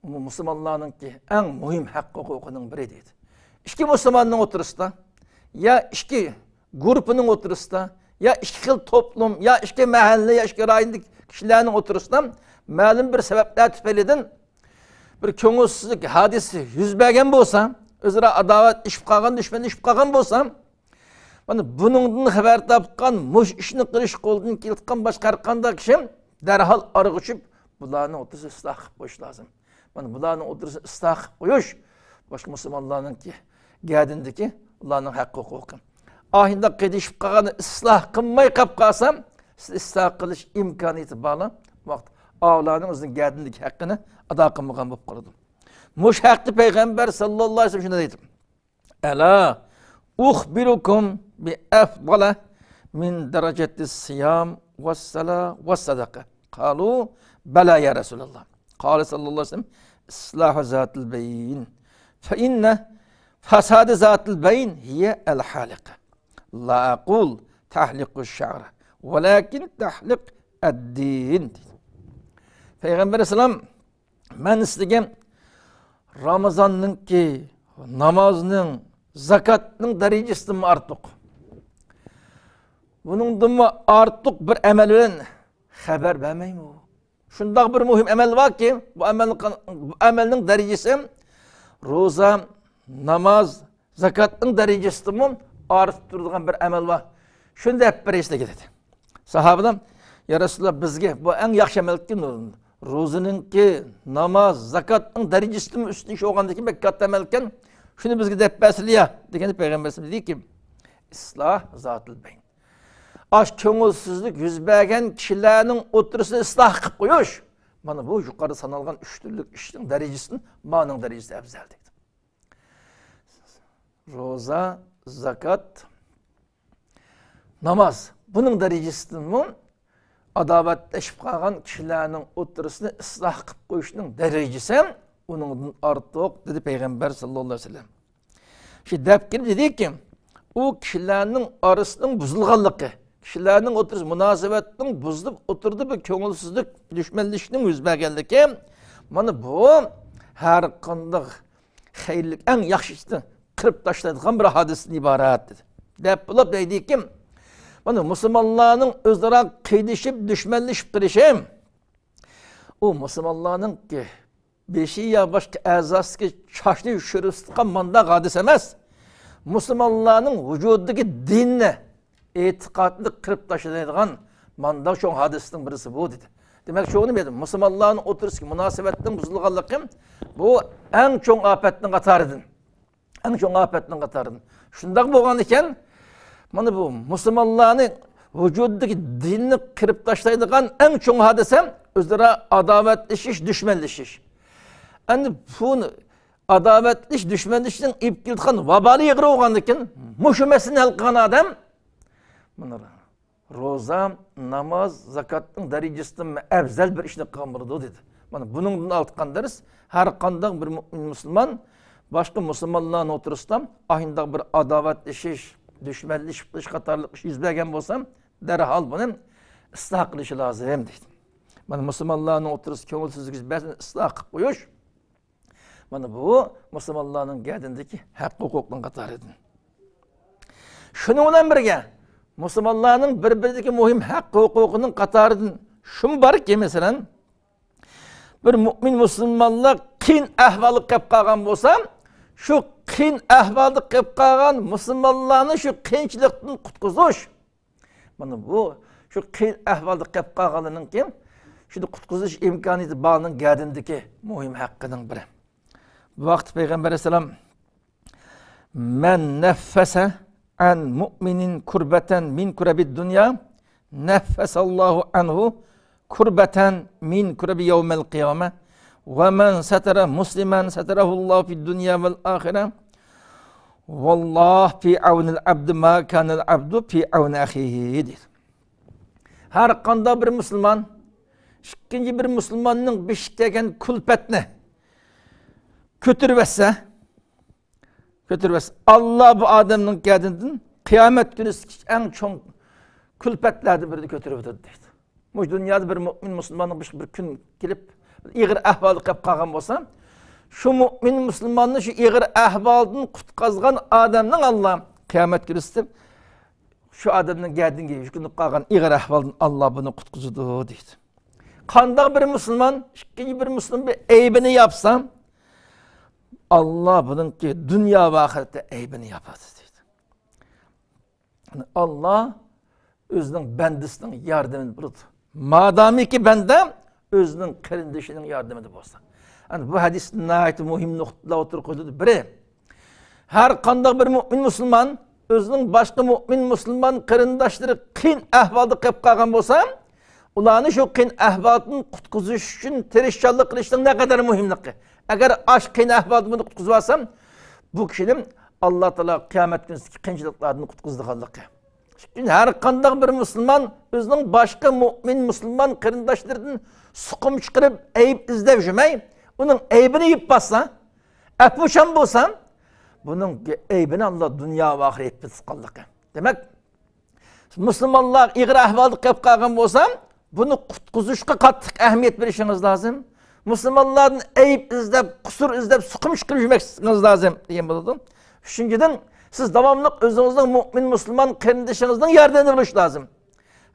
مۇسۇلمانلارنىڭكى ئەڭ مۇھىم ھەق ھوقۇقىنىڭ بىرى دەيدۇ. ئىككى مۇسۇلماننىڭ ئوتتۇرىسىدا يا ئىككى گۇرۇپپىنىڭ ئوتتۇرىسىدا يا ئىككى خىل توپلۇم يا ئىككى مەھەللە يا ئىككى رايوندىكى كىشىلەرنىڭ ئوتتۇرىسىدا مەلۇم بىر سەۋەبلەر تۈپەيلىدىن بىر كۆڭۈلسىزلىك ھادىسىسى يۈز بەرگەن بولسا، ئۆزئارا ئاداۋەتلىشىپ قالغان، دۈشمەنلىشىپ قالغان بولسا، مانا بۇنىڭدىن خەۋەر تاپقان، مۇشۇ ئىشنى قىلىش قولىدىن كېلىۋاتقان باشقا ھەر قانداق كىشى دەرھال ئارىغا چۈشۈپ، بۇلارنىڭ ئوتتۇرىسىنى ئىسلاھ قىلىپ قويۇش لازىم. مانا بۇلارنىڭ ئوتتۇرىسىنى ئىسلاھ قىلىپ قويۇش باشقا مۇسۇلمانلارنىڭكى گەدىنىدىكى ئۇلارنىڭ ھەق ھوقۇقى. ئاھىندا قېتىشىپ قالغان ئىسلاھ قىلماي قاپ قالسا، سىز ئىسلاھ قىلىش ئىمكانىيىتى بارلا، بۇ ۋاقىت ئاۋۇلارنىڭ ئۆزىنىڭ گەدىنىدىكى ھەققىنى ئادا قىلمىغان بولۇپ قالىدۇ. مۇشۇ ھەقتە پەيغەمبەر ساللاللاھۇ ئەلەيھى ۋەسەللەم شۇنداق دەيدۇ. ألا أخبركم بأفضل من درجة الصيام والصلاة والصدقة؟ قالوا بلى يا رسول الله. قال صلى الله عليه وسلم إصلاح ذات البين، فإن فساد ذات البين هي الحالقة. لا أقول تحلق الشعر، ولكن تحلق الدين. پەيغەمبەر ئەلەيھىسسالام مەن سىزگە رامىزاننىڭكى نامازنىڭ، زاكاتنىڭ دەرىجىسىدىنمۇ ئارتۇق، بۇنىڭدىنمۇ ئارتۇق بىر ئەمەل بىلەن خەۋەر بەرمەيمۇ؟ شۇنداق بىر مۇھىم ئەمەل باركى، بۇ ئەمەل، بۇ ئەمەلنىڭ دەرىجىسى روزا، ناماز، زاكاتنىڭ دەرىجىسىدىنمۇ ئارتىپ تۇرىدىغان بىر ئەمەل بار. شۇنى دەپ بېرەيسىلەرگە دېدى. ساھابىلەر، يا رەسۇلاللا، بىزگە بۇ ئەڭ ياخشى ئەمەلكەن، روزىنىڭكى، ناماز، زاكاتنىڭ دەرىجىسىدىنمۇ ئۈستۈن ئىش بولغاندىكىن بەك كاتتا ئەمەلكەن، شۇنى بىزگە دەپ بەرسىلە يا دېگەندە پەيغەمبەرىمىز دېدىكى، ئىسلاھ زاتىل بەين. ئاش كۆڭۈلسىزلىك يۈز بەرگەن كىشىلەرنىڭ ئوتتۇرىسىنى ئىسلاھ قىلىپ قويۇش. مانا بۇ يۇقىرىدا سانالغان ئۈچ تۈرلۈك ئىشنىڭ دەرىجىسىدىن مانىڭ دەرىجىسى ئەۋزەل دېدى. روزا، زاكات، ناماز. بۇنىڭ دەرىجىسىدىنمۇ ئاداۋەتلىشىپ قالغان كىشىلەرنىڭ ئوتتۇرىسىنى ئىسلاھ قىلىپ قويۇشنىڭ دەرىجىسى ئۇنىڭدىن ئارتۇق، دېدى پەيغەمبەر ساللاللاھۇ ئەلەيھى ۋەسەللەم. شۇ دەپ كېلىپ دېدىكى، ئۇ كىشىلەرنىڭ ئارىسىنىڭ بۇزۇلغانلىقى، كىشىلەرنىڭ ئوتتۇرىسى مۇناسىۋەتنىڭ بۇزۇلۇپ، ئوتتۇرىدا بىر كۆڭۈلسىزلىك، دۈشمەنلىشىشنىڭ يۈز بەرگەنلىكى، مانا بۇ ھەر قانداق خەيرلىك، ئەڭ ياخشى ئىشنى قىرىپ تاشلايدىغان بىر ھادىسىدىن ئىبارەت، دېدى. دەپ بولۇپ دەيدىكى، مانا مۇسۇلمانلارنىڭ ئۆزئارا قىينىشىپ، دۈشمەنلىشىپ قېلىشى، ئۇ مۇسۇلمانلارنىڭ بېشى يا باشقا ئەزاسىدىكى چاچنى يوشۇرۇۋېتىدىغان مانداق ھادىسە ئەمەس. مۇسۇلمانلارنىڭ ۋۇجۇدىدىكى دىننى، ئېتىقادنى قىرىپ تاشلايدىغان مانداق چوڭ ھادىسىنىڭ بىرسى بۇ، دېدى. دېمەك، شۇ نېمە دېدى؟ مۇسۇلمانلارنىڭ ئوتتۇرىسىدىكى مۇناسىۋەتنىڭ بۇزۇلغانلىقى بۇ ئەڭ چوڭ ئاپەتنىڭ قاتارىدىن. ئەڭ چوڭ ئاپەتنىڭ قاتارىدىن. شۇنداق بولغان ئىكەن، مانا بۇ مۇسۇلمانلارنى ۋۇجۇدىدىكى دىننى قىرىپ تاشلايدىغان ئەڭ چوڭ ھادىسە ئۆزئارا ئاداۋەتلىشىش، دۈشمەنلىشىش. ئەمدى بۇ ئاداۋەتلىشىش، دۈشمەنلىشىشنىڭ ئېلىپ كېلىدىغان ۋابالى ئېغىر بولغاندىكىن، مۇشۇ مەسىلىنى ھەل قىلغان ئادەم، مانا، روزا، ناماز، زاكاتنىڭ دەرىجىسىدىن ئەۋزەل بىر ئىشنى قىلغان بولىدۇ، دېدى. مانا بۇنىڭدىن ئالغان دەرس، ھەر قانداق بىر مۇئمىن مۇسۇلمان باشقا مۇسۇلمانلارنىڭ ئوتتۇرىسىدا ئاھىنداق بىر ئاداۋەتلىشىش، دۈشمەنلىشىپ قېلىش قاتارلىق ئىش يۈز بەرگەن بولسا، دەرھال بۇنى ئىسلاھ قىلىشى لازىم، دېدى. مانا مۇسۇلمانلارنىڭ ئوتتۇرىسىدا كۆڭۈلسىزلىك يۈز بەرسە، ئىسلاھ قىلىپ قويۇش. مانا بۇ مۇسۇلمانلارنىڭ گەدىنىدىكى ھەق ھوقۇقنىڭ قاتارىدىن. شۇنىڭ بىلەن بىرگە، مۇسۇلمانلارنىڭ بىر-بىرىدىكى مۇھىم ھەق ھوقۇقىنىڭ قاتارىدىن شۇمۇ باركى، مەسىلەن، بىر مۇئمىن مۇسۇلمانلار قىيىن ئەھۋالغا قېلىپ قالغان بولسا، شۇ قىيىن ئەھۋالدا قېلىپ قالغان مۇسۇلمانلارنى شۇ قىيىنچىلىقتىن قۇتقۇزۇش. مانا بۇ شۇ قىيىن ئەھۋالدا قېلىپ قالغانلارنىڭكى شۇنى قۇتقۇزۇش ئىمكانىيىتى بارنىڭ گەدىنىدىكى مۇھىم ھەققىنىڭ بىرى. بۇ ھەقتە پەيغەمبەر ئەلەيھىسسالام، مَنْ نَفَّسَ عَنْ مُؤْمِنٍ كُرْبَةً مِنْ كُرَبِ الدُّنْيَا نَفَّسَ اللَّهُ عَنْهُ كُرْبَةً مِنْ كُرَبِ يَوْمِ الْقِيَامَةِ وَمَنْ سَتَرَ مُسْلِمًا سَتَرَهُ اللَّهُ فِي الدُّنْيَا وَالْآخِرَةِ وَاللَّهُ فِي عَوْنِ الْعَبْدِ مَا كَانَ الْعَبْدُ فِي عَوْنِ أَخِيهِ، دېدى. ھەر قانداق بىر مۇسۇلمان ئىككىنچى بىر مۇسۇلماننىڭ بېشىغا كەلگەن كۈلپەتنى، كۆتۈرۈۋەتسە، كۆتۈرۈۋەتسە، ئاللا بۇ ئادەمنىڭ گەدىنىدىن قىيامەت كۈنى ئەڭ چوڭ كۈلپەتلەردىن بىرىنى كۆتۈرۈۋېتىدۇ دەيدۇ. مۇشۇ دۇنيادا بىر مۆمىن مۇسۇلماننىڭ بىر، بىر كۈن كېلىپ، ئېغىر ئەھۋالدا قېلىپ قالغان بولسا، شۇ مۆمىن مۇسۇلماننى شۇ ئېغىر ئەھۋالدىن قۇتقۇزغان ئادەمنىڭ ئاللا قىيامەت كۈنى شۇ ئادەمنىڭ گەدىنىگە يۈكلىنىپ قالغان ئېغىر ئەھۋالدىن ئاللا بۇنى قۇتقۇزىدۇ دەيدۇ. قانداق بىر مۇسۇلمان ئىككىنچى بىر مۇسۇلمان بىر ئەيبىنى ياپسا، ئاللا بۇنىڭكى دۇنيا ۋە ئاخىرەتتە ئەيبىنى ياپىدۇ دەيدۇ. يەنى ئاللا ئۆزىنىڭ بەندىسىنىڭ ياردىمىدە بولىدۇ. مادامىكى بەندە ئۆزىنىڭ قېرىندىشىنىڭ ياردىمىدە بولسا. يەنى بۇ ھەدىستە ناھايىتى مۇھىم نۇقتىلار ئوتتۇرىغا قويۇلىدۇ. بىرى، ھەر قانداق بىر مۆمىن مۇسۇلمان ئۆزىنىڭ باشقا مۆمىن مۇسۇلمان قېرىنداشلىرى قىيىن ئەھۋالدا قېلىپ قالغان بولسا، ئۇلارنى شۇ قىيىن ئەھۋالدىن قۇتقۇزۇش ئۈچۈن تىرىشچانلىق قىلىشنىڭ نەقەدەر مۇھىملىقى. ئەگەر ئاشۇ قىيىن ئەھۋالدىن بۇنى قۇتقۇزۇۋالسام، بۇ كىشىنى ئاللا تائالا قىيامەت كۈنىدىكى قىيىنچىلىقلاردىن قۇتقۇزىدىغانلىقى. شۇنىڭ ئۈچۈن ھەر قانداق بىر مۇسۇلمان ئۆزىنىڭ باشقا مۆمىن مۇسۇلمان قېرىنداشلىرىدىن سۇقۇم چىقىرىپ، ئەيىب ئىزدەپ يۈرمەي، ئۇنىڭ ئەيىبىنى يېپىپ بارسا، ئەپۇچان بولسا، بۇنىڭ ئەيىبىنى ئاللا دۇنيا ۋە ئاخىرەتتە قىلغانلىقى. دېمەك، مۇسۇلمانلار ئېغىر ئەھۋالدا قېلىپ قالغان بولسا، بۇنى قۇتقۇزۇشقا قاتتىق ئەھمىيەت بېرىشىڭىز لازىم. مۇسۇلمانلاردىن ئەيىب ئىزدەپ، قۇسۇر ئىزدەپ، سۇقۇم چىقىرىپ يۈرمەسلىكىڭىز لازىم دېگەن بولىدۇ. ئۈچىنچىدىن، سىز داۋاملىق ئۆزىڭىزنىڭ مۆمىن مۇسۇلمان قېرىندىشىڭىزنىڭ ياردىمىدە بولۇش لازىم.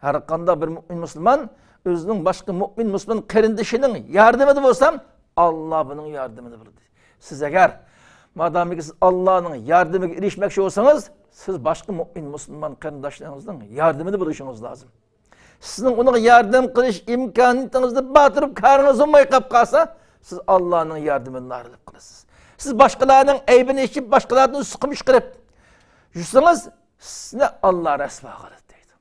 ھەر قانداق بىر مۆمىن مۇسۇلمان ئۆزىنىڭ باشقا مۆمىن مۇسۇلمان قېرىندىشىنىڭ ياردىمىدە بولسا، ئاللا بۇنىڭ ياردىمىدە بولىدۇ. سىز ئەگەر مادامىكى سىز ئاللانىڭ ياردىمىگە ئېرىشمەكچى بولسىڭىز، سىز باشقا مۆمىن مۇسۇلمان قېرىنداشلىرىڭىزنىڭ ياردىمىدە بولۇشىڭىز لازىم. سىزنىڭ ئۇنىڭغا ياردەم قىلىش ئىمكانىيىتىڭىزنى بار تۇرۇپ كارىڭىز بولماي قېلىپ قالسا، سىز ئاللانىڭ ياردىمىدىن ئايرىلىپ قالىسىز. سىز باشقىلارنىڭ ئەيىبىنى ئېچىپ، باشقىلاردىن سۇقۇم چىقىرىپ يۈرسىڭىز، سىزنى ئاللا رەسۋا قىلىدۇ دەيدۇ.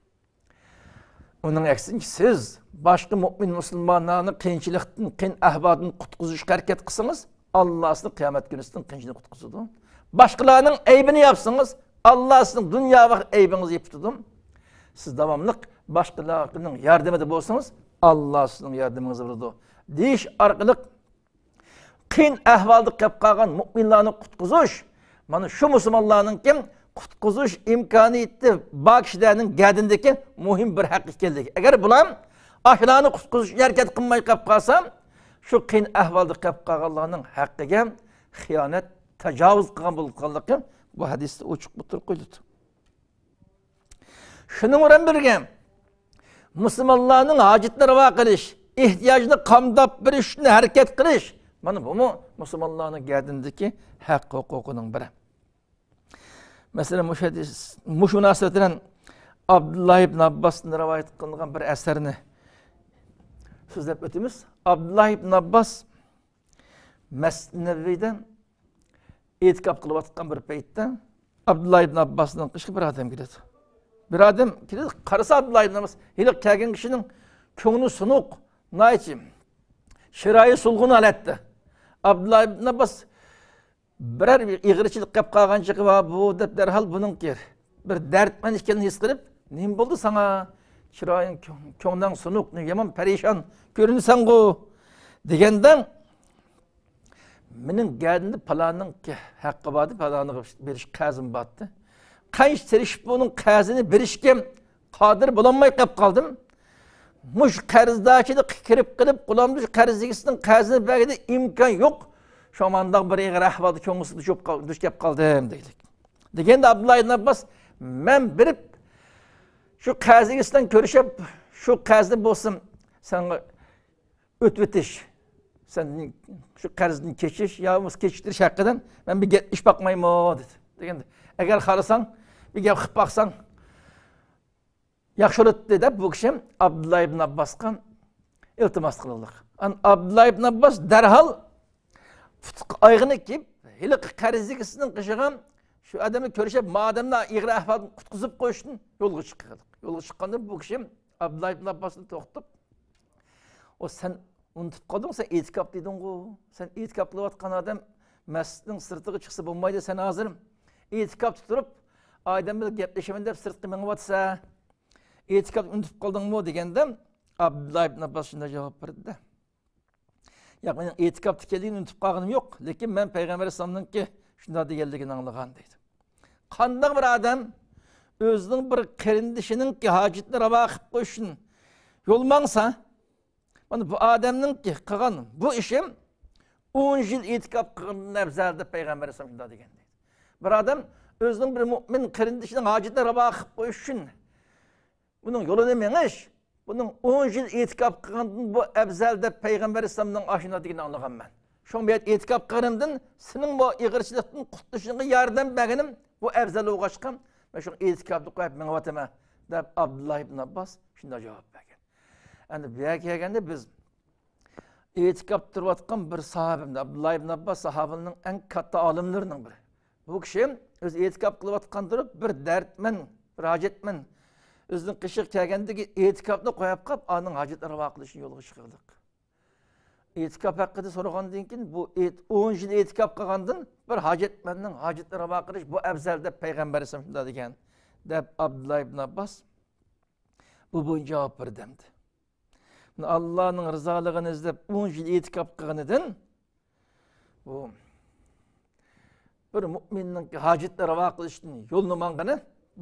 ئۇنىڭ ئەكسىنچە، سىز باشقا مۆمىن مۇسۇلمانلارنى قىيىنچىلىقتىن، قىيىن ئەھۋالدىن قۇتقۇزۇشقا ھەرىكەت قىلسىڭىز، ئاللا سىزنى قىيامەت كۈنى سىزنىڭ قىيىنچىلىقىنى قۇتقۇزىدۇ. باشقىلارنىڭ ئەيىبىنى ياپسىڭىز، ئاللا سىزنىڭ دۇنيا ۋە ئەيىبىڭىزنى يېپىتىدۇ. سىز داۋاملىق باشقىلارنىڭ ياردىمىدە بولسىڭىز، ئاللا سىزنىڭ ياردىمىڭىزنى بېرىدۇ دېيىش ئارقىلىق، قىيىن ئەھۋالدا قېلىپ قالغان مۆمىنلارنى قۇتقۇزۇش، مانا شۇ مۇسۇلمانلارنىڭكى قۇتقۇزۇش ئىمكانىيىتى بار كىشىلەرنىڭ گەدىنىدىكى مۇھىم بىر ھەق ئىكەنلىكى. ئەگەر بۇلار ئاشۇلارنى قۇتقۇزۇش ئۈچۈن ھەرىكەت قىلماي قېلىپ قالسا، شۇ قىيىن ئەھۋالدا قېلىپ قالغانلارنىڭ ھەققىگە خىيانەت، تاجاۋۇز قىلغان بولىدىغانلىقى بۇ ھەدىستە ئوچۇق ئوتتۇرىغا قويۇلىدۇ. شۇنىڭ بىلەن بىرگە، مۇسۇلمانلارنىڭ ھاجىتىنى راۋا قىلىش، ئېھتىياجىنى قامداپ بېرىش ئۈچۈن ھەرىكەت قىلىش، مانا بۇمۇ مۇسۇلمانلارنىڭ گەدىنىدىكى ھەق ھوقۇقىنىڭ بىرى. مەسىلەن، مۇشۇ ھەدىس، مۇشۇ مۇناسىۋەت بىلەن ئابدۇللا ئىبن ئابباستىن رىۋايەت قىلىنغان بىر ئەسەرنى سۆزلەپ ئۆتىمىز. ئابدۇللا ئىبن ئابباس مەسجىد نەبىۋىدە ئېتىكاپ قىلىۋاتقان بىر پەيتتە، ئابدۇللا ئىبن ئابباسنىڭ قېشىغا بىر ئادەم كېلىدۇ. بىر ئادەم كېلىدۇ، قارىسا، ئابدۇللا ئىبن ئابباس ھېلىقى كەلگەن كىشىنىڭ كۆڭلى سۇنۇق، ناھايىتى چىرايى سولغۇن ھالەتتە. ئابدۇللا ئىبن ئابباس بىرەر ئېغىرچىلىق قىلىپ قالغان چېغى بار بۇ دەپ، دەرھال بۇنىڭكى بىر دەردمەن ئىكەنلىكىنى ھېس قىلىپ، «نېمە بولدى ساڭا؟ چىرايىڭ، كۆڭ-، كۆڭلۈڭ سۇنۇق، يامان پەرىشان كۆرۈنىسەنغۇ؟» دېگەندە، «مېنىڭ گەدىنىمدە پالاننىڭ ھەققى باردى، پالانغا بېرىش قەرزىم باردى. قانچە تىرىشىپ بۇنىڭ قەرزىنى بېرىشكە قادىر بولالماي قېلىپ قالدىم. مۇشۇ قەرزدارچىلىققا كىرىپ قېلىپ، قولۇمدا شۇ قەرز ئىگىسىنىڭ قەرزىنى بەرگىلى ئىمكان يوق. شۇڭا مانداق بىر ئېغىر ئەھۋالدا كۆڭۈلسىز دۇچ بولۇپ قال-، دۇچ كەپ قالدىم» دەيدۇ. دېگەندە ئابدۇللا ئىبن ئابباس، «مەن بېرىپ، شۇ قەرز ئىگىسى بىلەن كۆرۈشۈپ، شۇ قەرزنى بولسۇن، ساڭا ئۆتۈۋېتىش، سەن شۇ قەرزدىن كېچىش يا بولمىسا كېچىكتۈرۈش ھەققىدە مەن بىر گەپلىشىپ باقمايمۇ؟» دېدى. دېگەندە، «ئەگەر خالىساڭ، بىر گەپ قىلىپ باقساڭ ياخشى بولاتتى» دەپ، بۇ كىشى ئابدۇللا ئىبن ئابباسقا ئىلتىماس قىلغانلىق. ئان-، ئابدۇللا ئىبن ئابباس دەرھال پۇتىقى ئايىغىنى كىيىپ، ھېلىقى قەرز ئىگىسىنىڭ قېشىغا شۇ ئادەمنى كۆرۈشۈپ، ما ئادەمنى ئېغىر ئەھۋالدىن قۇتقۇزۇپ قويۇشتىن يولغا چىققانلىق. يولغا چىققاندا بۇ كىشى ئابدۇللا ئىبن ئابباسنى توختىتىپ، «ئۇ، سەن ئۇنتۇپ قالدىڭ، سەن ئېتىكاپ دېدىڭغۇ؟ سەن ئېتىكاپ قىلىۋاتقان ئادەم مەسچىتنىڭ سىرتىغا چىقسا بولمايدۇ، سەن ھازىر ئېتىكاپتا تۇرۇپ، ئادەم بىلەن گەپلىشىمەن دەپ سىرتقا مېڭىۋاتىسەن. ئېتىكاپنى ئۇنتۇپ قالدىڭمۇ؟» دېگەندە، ئابدۇللا ئىبن ئابباس شۇنداق جاۋاب بەردى-دە، ياق، مېنىڭ ئېتىكاپتا ئىكەنلىكىنى ئۇنتۇپ قالغىنىم يوق، لېكىن مەن پەيغەمبەر ئەلەيھىسسالامنىڭكى شۇنداق دېگەنلىكىنى ئاڭلىغان، دەيدۇ. قانداق بىر ئادەم ئۆزىنىڭ بىر قېرىندىشىنىڭكى ھاجىتىنى راۋا قىلىپ قويۇش ئۈچۈن يول ماڭسا، مانا بۇ ئادەمنىڭكى قىلغان بۇ ئىشى ئون يىل ئېتىكاپ قىلغاندىن ئەۋزەل، دەپ پەيغەمبەر ئەلەيھىسسالام شۇنداق دېگەن، دەيدۇ. بىر ئادەم ئۆزىنىڭ بىر مۆمىن قېرىندىشىنىڭ ھاجىتىنى راۋا قىلىپ قويۇش ئۈچۈن بۇنىڭ يولىنى مېڭىش، بۇنىڭ ئون يىل ئېتىكاپ قىلغاندىن بۇ ئەۋزەل، دەپ پەيغەمبەر ئەلەيھىسسالامنىڭ ئاشۇنداق دېگىنىنى ئاڭلىغانمەن. شۇڭا بۇ يەردە ئېتىكاپ قىلغىنىمدىن سېنىڭ بۇ ئېغىرچىلىقتىن قۇتۇلۇشۇڭغا ياردەم بەرگىنىم بۇ ئەۋزەل بولغاچقا، مەن شۇڭا ئېتىكاپنى قويۇپ مېڭىۋاتىمەن، دەپ ئابدۇللا ئىبن ئابباس شۇنداق جاۋاب بەرگەن. ئەمدى بۇ يەرگە كەلگەندە، بىز ئېتىكاپتا تۇرۇۋاتقان بىر ساھابىمىز، ئابدۇللا ئىبن ئابباس ساھابىنىڭ ئەڭ كاتتا ئالىملىرىنىڭ بىرى. بۇ كىشى ئۆزى ئېتىكاپ قىلىۋاتقان تۇرۇپ، بىر دەردمەن، بىر ھاجەتمەن ئۆزىنىڭ قېشىغا كەلگەندىكى ئېتىكاپنى قويۇپ قاپ، ئانىڭ ھاجەتلىرىنى راۋا قىلىشنى يولغا چىقىردۇق. ئېتىكاپ ھەققىدە سورىغاندىن كېيىن، بۇ ئېت-، ئون يىل ئېتىكاپ قىلغاندىن بىر ھاجەتمەننىڭ ھاجىتىنى راۋا قىلىش بۇ ئەۋزەل، دەپ پەيغەمبەر ئەلەيھىسسالام شۇنداق دېگەن، دەپ ئابدۇللا ئىبن ئابباس بۇ بويىچە جاۋاب بەردى ئەمدى. ئاللانىڭ رىزالىقىنى ئىزدەپ ئون يىل ئېتىكاپ قىلغىنىدىن، بۇ بىر مۆمىننىڭ ھاجىتىنى راۋا قىلىشتىن يولنى ماڭغىنى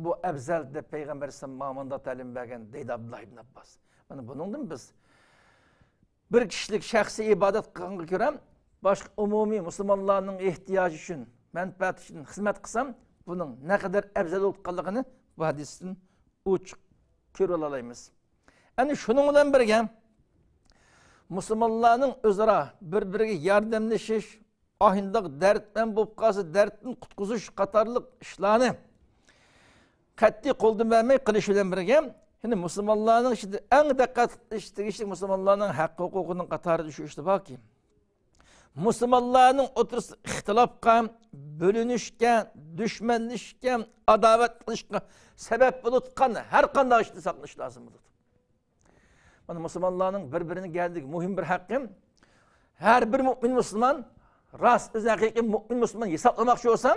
بۇ ئەۋزەل، دەپ پەيغەمبەر ئەلەيھىسسالام ماڭا مۇنداق تەلىم بەرگەن، دەيدۇ ئابدۇللا ئىبن ئابباس. مانا بۇنىڭدىن بىز بىر كىشىلىك شەخسىي ئىبادەت قىلغانغا كۆرە، باشقا ئومۇمىي مۇسۇلمانلارنىڭ ئېھتىياجى ئۈچۈن، مەنپەئەتى ئۈچۈن خىزمەت قىلسام، بۇنىڭ نەقەدەر ئەۋزەل بولۇۋاتقانلىقىنى بۇ ھەدىستىن ئوچۇق كۆرۈۋالالايمىز. ئەنە شۇنىڭ بىلەن بىرگە، مۇسۇلمانلارنىڭ ئۆزئارا بىر-بىرىگە ياردەملىشىش، ئاھىنداق دەردمەن بولۇپ قالسا، دەردتىن قۇتقۇزۇش قاتارلىق ئىشلارنى قەتئىي قولدىن بەرمەي قىلىش بىلەن بىرگە، يەنە مۇسۇلمانلارنىڭ ئىچىدە ئەڭ دىققەت قىلىش تېگىشلىك مۇسۇلمانلارنىڭ ھەق ھوقۇقىنىڭ قاتارىدا شۇ ئىشلار باركى، مۇسۇلمانلارنىڭ ئوتتۇرىسىدا ئىختىلاپقا، بۆلۈنۈشكە، دۈشمەنلىشىشكە، ئاداۋەت قىلىشقا سەۋەب بولۇۋاتقان ھەر قانداق ئىشتىن ساقلىنىش لازىم بولىدۇ. مانا مۇسۇلمانلارنىڭ بىر-بىرىنى گەلدىكى مۇھىم بىر ھەققى، ھەر بىر مۆمىن مۇسۇلمان، راست ئۆزىنى ھەقىقىي مۆمىن مۇسۇلمان ھېسابلىماقچى بولسا،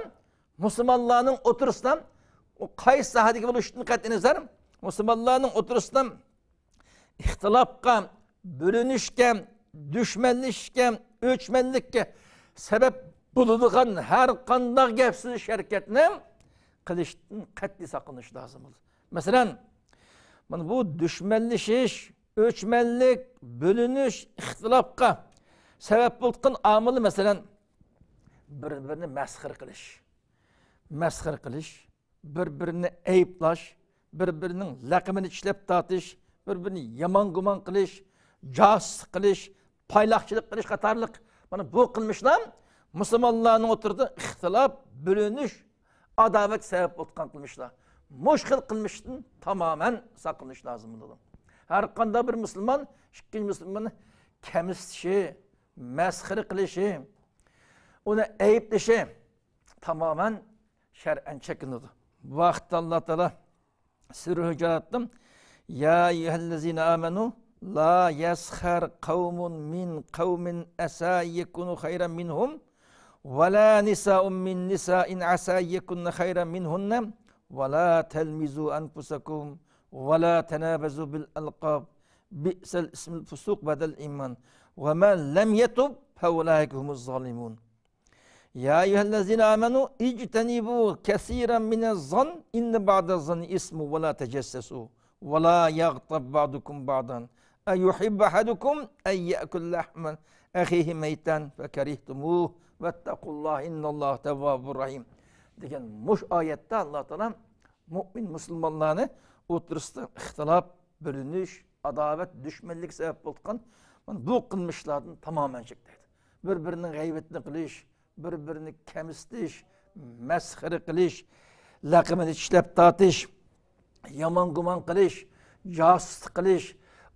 مۇسۇلمانلارنىڭ ئوتتۇرىسىدا، ئۇ قايسى ساھەدىكى بولۇشىدىن قەتئىينەزەر، مۇسۇلمانلارنىڭ ئوتتۇرىسىدا ئىختىلاپقا، بۆلۈنۈشكە، دۈشمەنلىشىشكە، ئۆچمەنلىككە سەۋەب بولىدىغان ھەر قانداق گەپ سۆزلەش ھەرىكەتنى قىلىشتىن قەتئىي ساقلىنىش لازىم بولىدۇ. مەسىلەن، مانا بۇ دۈشمەنلىشىش، ئۆچمەنلىك، بۆلۈنۈش، ئىختىلاپقا سەۋەب بولىدىغان ئامىل، مەسىلەن، بىر-بىرىنى مەسخىرە قىلىش، مەسخىرە قىلىش، بىر-بىرىنى ئەيىبلەش، بىر-بىرىنىڭ لەقىمىنى چىشلەپ تارتىش، بىر-بىرىنى يامان گۇمان قىلىش، جاسۇسلۇق قىلىش، پايلاقچىلىق قىلىش قاتارلىق، مانا بۇ قىلمىشلار مۇسۇلمانلارنىڭ ئوتتۇرىدا ئىختىلاپ، بۆلۈنۈش، ئاداۋەت سەۋەب بولىدىغان قىلمىشلار. مۇشۇ خىل قىلمىشتىن تامامەن ساقلىنىش لازىم بولىدۇ. ھەر قانداق بىر مۇسۇلمان ئىككىنچى مۇسۇلماننى كەمسىتىشى، مەسخىرە قىلىشى، ئۇنى ئەيىبلىشى تامامەن شەرئەن چەكلىنىدۇ. بۇ ھەقتە ئاللا تائالا سۈرە ھۇجراتتا، يا أيها الذين آمنوا لا يسخر قوم من قوم عسى أن يكونوا خيرا منهم ولا نساء من نساء عسى أن يكن خيرا منهن ولا تلمزوا أنفسكم ولا تنابزوا بالألقاب بئس الاسم الفسوق بعد الإيمان ومن لم يتب فأولئك هم الظالمون. يا أيها الذين آمنوا اجتنبوا كثيرا من الظن إن بعض الظن إثم ولا تجسسوا ولا يغتب بعضكم بعضا أيحب أحدكم أن يأكل لحم أخيه ميتا فكرهتموه واتقوا الله إن الله تواب رحيم دېگەن مۇشۇ ئايەتتە ئاللا تائالا مۆمىن مۇسۇلمانلارنى ئوتتۇرىسىدا ئىختىلاپ، بۆلۈنۈش، ئاداۋەت، دۈشمەنلىك سەۋەب بولىدىغان مانا بۇ قىلمىشلاردىن تامامەن چەكلەيدۇ. بىر-بىرىنىڭ غەيۋىتىنى قىلىش، بىر-بىرىنى كەمسىتىش، مەسخىرە قىلىش، لەقىمىنى چىشلەپ تارتىش، يامان گۇمان قىلىش، جاسۇسلۇق قىلىش،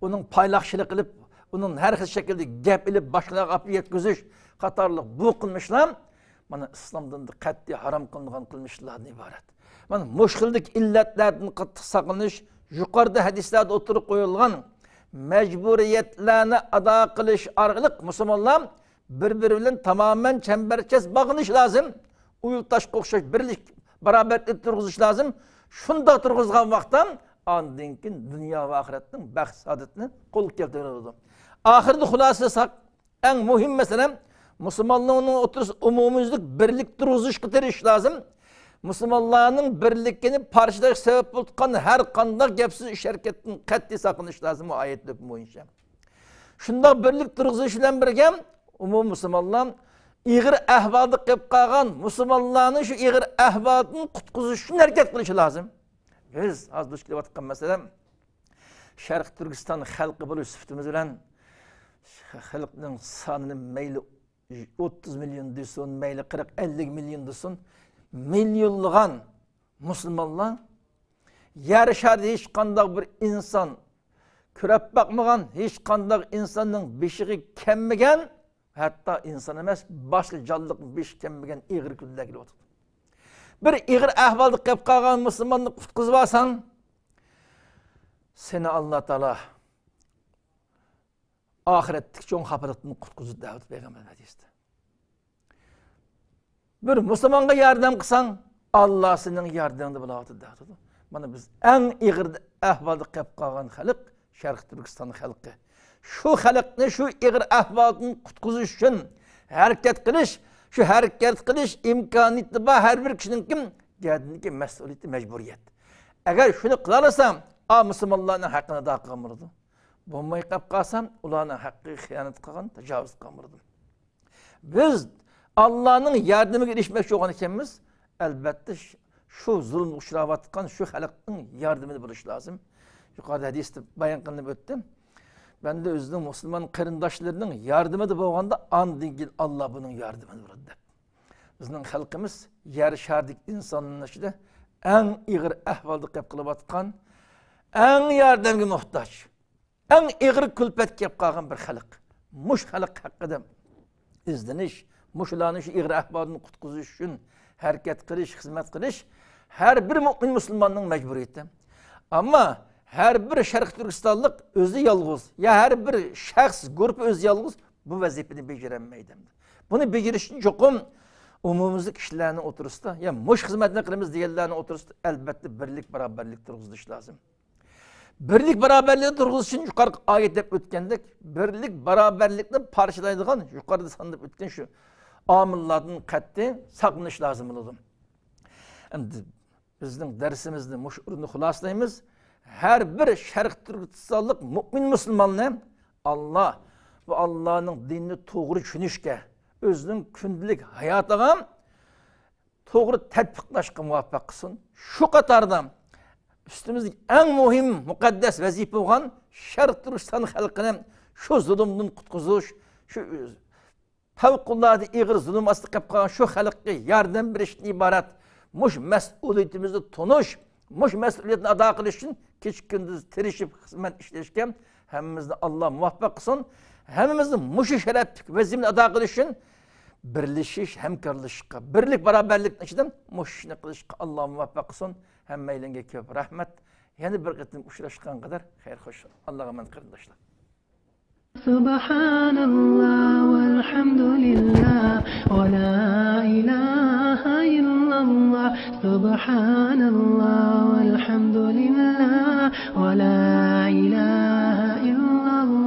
ئۇنىڭ پايلاقچىلىق قىلىپ، ئۇنىڭ ھەر خىل شەكىلدە گەپ ئېلىپ، باشقىلارغا ئاپىرىپ يەتكۈزۈش قاتارلىق بۇ قىلمىشلار مانا ئىسلام دىنىدا قەتئىي ھارام قىلىنغان قىلمىشلاردىن ئىبارەت. مانا مۇشۇ خىلدىكى ئىللەتلەردىن قاتتىق ساقلىنىش، يۇقىرىدا ھەدىسلەردە ئوتتۇرىغا قويۇلغان مەجبۇرىيەتلەرنى ئادا قىلىش ئارقىلىق مۇسۇلمانلار بىر-بىرى بىلەن تامامەن چەمبەرچاس باغلىنىش لازىم. ئۇيۇل تاشقا ئوخشاش بىرلىك، باراۋەرلىك تۇرغۇزۇش لازىم. شۇنداق تۇرغۇزغان ۋاقىتتا ئاندىن كېيىن دۇنيا ۋە ئاخىرەتنىڭ بەخت سائادىتىنى قولغا كەلتۈرۈلىدۇ. ئاخىرىدا خۇلاسە قىلساق، ئەڭ مۇھىم مەسىلە، مۇسۇلمانلارنىڭ ئوتتۇرىسىدا ئومۇميۈزلۈك بىرلىك تۇرغۇزۇشقا تىرىشىش لازىم. مۇسۇلمانلارنىڭ بىرلىكىنى پارچىلاش سەۋەب بولۇپ تۇرغان ھەر قانداق گەپ-سۆز، ئىش-ھەرىكەتتىن قەتئىي ساقلىنىش لازىم، بۇ ئايەت ھۆكمى بويىچە. شۇنداق بىرلىك تۇرغۇزۇش بىلەن بىرگە، ئومۇمىي مۇسۇلمانلار ئېغىر ئەھۋالدا قېلىپ قالغان مۇسۇلمانلارنى شۇ ئېغىر ئەھۋالدىن قۇتقۇزۇش ئۈچۈن ھەرىكەت قىلىشى لازىم. بىز ھازىر دۇچ كېلىۋاتقان مەسىلە، شەرقىي تۈركىستان خەلقى بولۇش سۈپىتىمىز بىلەن خەلقنىڭ سانىنى مەيلى ئوتتۇز مىليون دېسۇن، مەيلى قىرىق، ئەللىك مىليون دېسۇن، مىليونلىغان مۇسۇلمانلار يەر شارىدا ھېچقانداق بىر ئىنسان كۆرۈپ باقمىغان، ھېچقانداق ئىنساننىڭ بېشىغا كەلمىگەن، ھەتتا ئىنسان ئەمەس، باشقا جانلىق بېشى كەلمىگەن ئېغىر كۈنلەر كېلىۋاتىدۇ. بىر ئېغىر ئەھۋالدا قېلىپ قالغان مۇسۇلماننى قۇتقۇزۇۋالساڭ، سېنى ئاللا تائالا ئاخىرەتتىكى چوڭ خاپىلىقتىن قۇتقۇزىدۇ دەۋاتىدۇ پەيغەمبەر ھەدىستە. بىر مۇسۇلمانغا ياردەم قىلساڭ، ئاللا سېنىڭ ياردىمىڭدە بولاۋاتىدۇ دەۋاتىدۇ. مانا بىز ئەڭ ئېغىر ئەھۋالدا قېلىپ قالغان خەلق شەرقىي تۈركىستان خەلقى. شۇ خەلقنى شۇ ئېغىر ئەھۋالدىن قۇتقۇزۇش ئۈچۈن ھەرىكەت قىلىش، شۇ ھەرىكەت قىلىش ئىمكانىيىتى بار ھەر بىر كىشىنىڭكى گەدىنىدىكى مەسئۇلىيىتى، مەجبۇرىيەت. ئەگەر شۇنى قىلالىسا، ئا، مۇسۇلمانلارنىڭ ھەققىنى ئادا قىلغان بولىدۇ. بولماي قېلىپ قالسا، ئۇلارنىڭ ھەققىگە خىيانەت قىلغان، تاجاۋۇز قىلغان بولىدۇ. بىز ئاللانىڭ ياردىمىگە ئېرىشمەكچى بولغان ئىكەنمىز، ئەلۋەتتە، ش-، شۇ زۇلۇمغا ئۇچراۋاتقان شۇ خەلقنىڭ ياردىمىدە بولۇش لازىم. يۇقىرىدا ھەدىستە بايان قىلىنىپ ئۆتتى. بەندە ئۆزىنىڭ مۇسۇلمان قېرىنداشلىرىنىڭ ياردىمىدە بولغاندا، ئاندىن كېيىن ئاللا بۇنىڭ ياردىمىدە بولىدۇ، دەپ. بىزنىڭ خەلقىمىز يەر شارىدىكى ئىنسانلار ئىچىدە ئەڭ ئېغىر ئەھۋالدا قېلىپ قېلىۋاتقان، ئەڭ ياردەمگە موھتاج، ئەڭ ئېغىر كۈلپەتكە كېلىپ قالغان بىر خەلق. مۇشۇ خەلق ھەققىدە ئىزدىنىش، مۇشۇلارنى شۇ ئېغىر ئەھۋالدىن قۇتقۇزۇش ئۈچۈن ھەرىكەت قىلىش، خىزمەت قىلىش ھەر بىر مۆمىن مۇسۇلماننىڭ مەجبۇرىيىتى. ئەمما ھەر بىر شەرقىي تۈركىستانلىق ئۆزى يالغۇز، يا ھەر بىر شەخس، گۇرۇپپا ئۆزى يالغۇز بۇ ۋەزىپىنى بېجىرەلمەيدۇ. بۇنى بېجىرىش ئۈچۈن چوقۇم ئومۇميۈزلۈك كىشىلەرنىڭ ئوتتۇرىسىدا، يا مۇشۇ خىزمەتنى قىلىمىز دېگەنلەرنىڭ ئوتتۇرىسىدا ئەلۋەتتە بىرلىك، باراۋەرلىك تۇرغۇزۇش لازىم. بىرلىك، باراۋەرلىكنى تۇرغۇزۇش ئۈچۈن يۇقىرىقى ئايەت دەپ ئۆتكەندەك، بىرلىك، باراۋەرلىكنى پارچىلايدىغان يۇقىرىدا سانىلىپ ئۆتكەن شۇ ئامىللاردىن قەتئىي ساقلىنىش لازىم بولىدۇ. ئەمدى بىزنىڭ دەرسىمىزنى مۇشۇ ئورۇندا خۇلاسىلايمىز. ھەر بىر شەرقىي تۈركىستانلىق مۆمىن مۇسۇلماننى ئاللا، بۇ ئاللانىڭ دىنىنى توغرا چۈشىنىشكە، ئۆزىنىڭ كۈندىلىك ھاياتىغا توغرا تەتبىقلاشقا مۇۋەپپەق قىلسۇن. شۇ قاتاردا ئۈستىمىزدىكى ئەڭ مۇھىم، مۇقەددەس ۋەزىپە بولغان شەرقىي تۈركىستان خەلقىنى شۇ زۇلۇمدىن قۇتقۇزۇش، شۇ پەۋقۇلئاددە ئېغىر زۇلۇم ئاستىدا قېلىپ قالغان شۇ خەلققە ياردەم بېرىشتىن ئىبارەت مۇشۇ مەسئۇلىيىتىمىزنى تونۇش، مۇشۇ مەسئۇلىيەتنى ئادا قىلىش ئۈچۈن كېچە-كۈندۈز تىرىشىپ خىزمەت ئىشلەشكە ھەممىمىزنى ئاللا مۇۋەپپەق قىلسۇن. ھەممىمىزنى مۇشۇ شەرەپلىك ۋەزىپىنى ئادا قىلىش ئۈچۈن بىرلىشىش، ھەمكارلىشىشقا، بىرلىك، باراۋەرلىكنىڭ ئىچىدە مۇشۇ ئىشنى قىلىشقا ئاللا مۇۋەپپەق قىلسۇن. ھەممەيلەنگە كۆپ رەھمەت. يەنە بىر قېتىم ئۇچراشقان قەدەر خەير خوش. ئاللاغا ئامانەت قېرىنداشلار. سبحان الله والحمد لله ولا إله إلا الله. سبحان الله والحمد لله ولا إله إلا الله.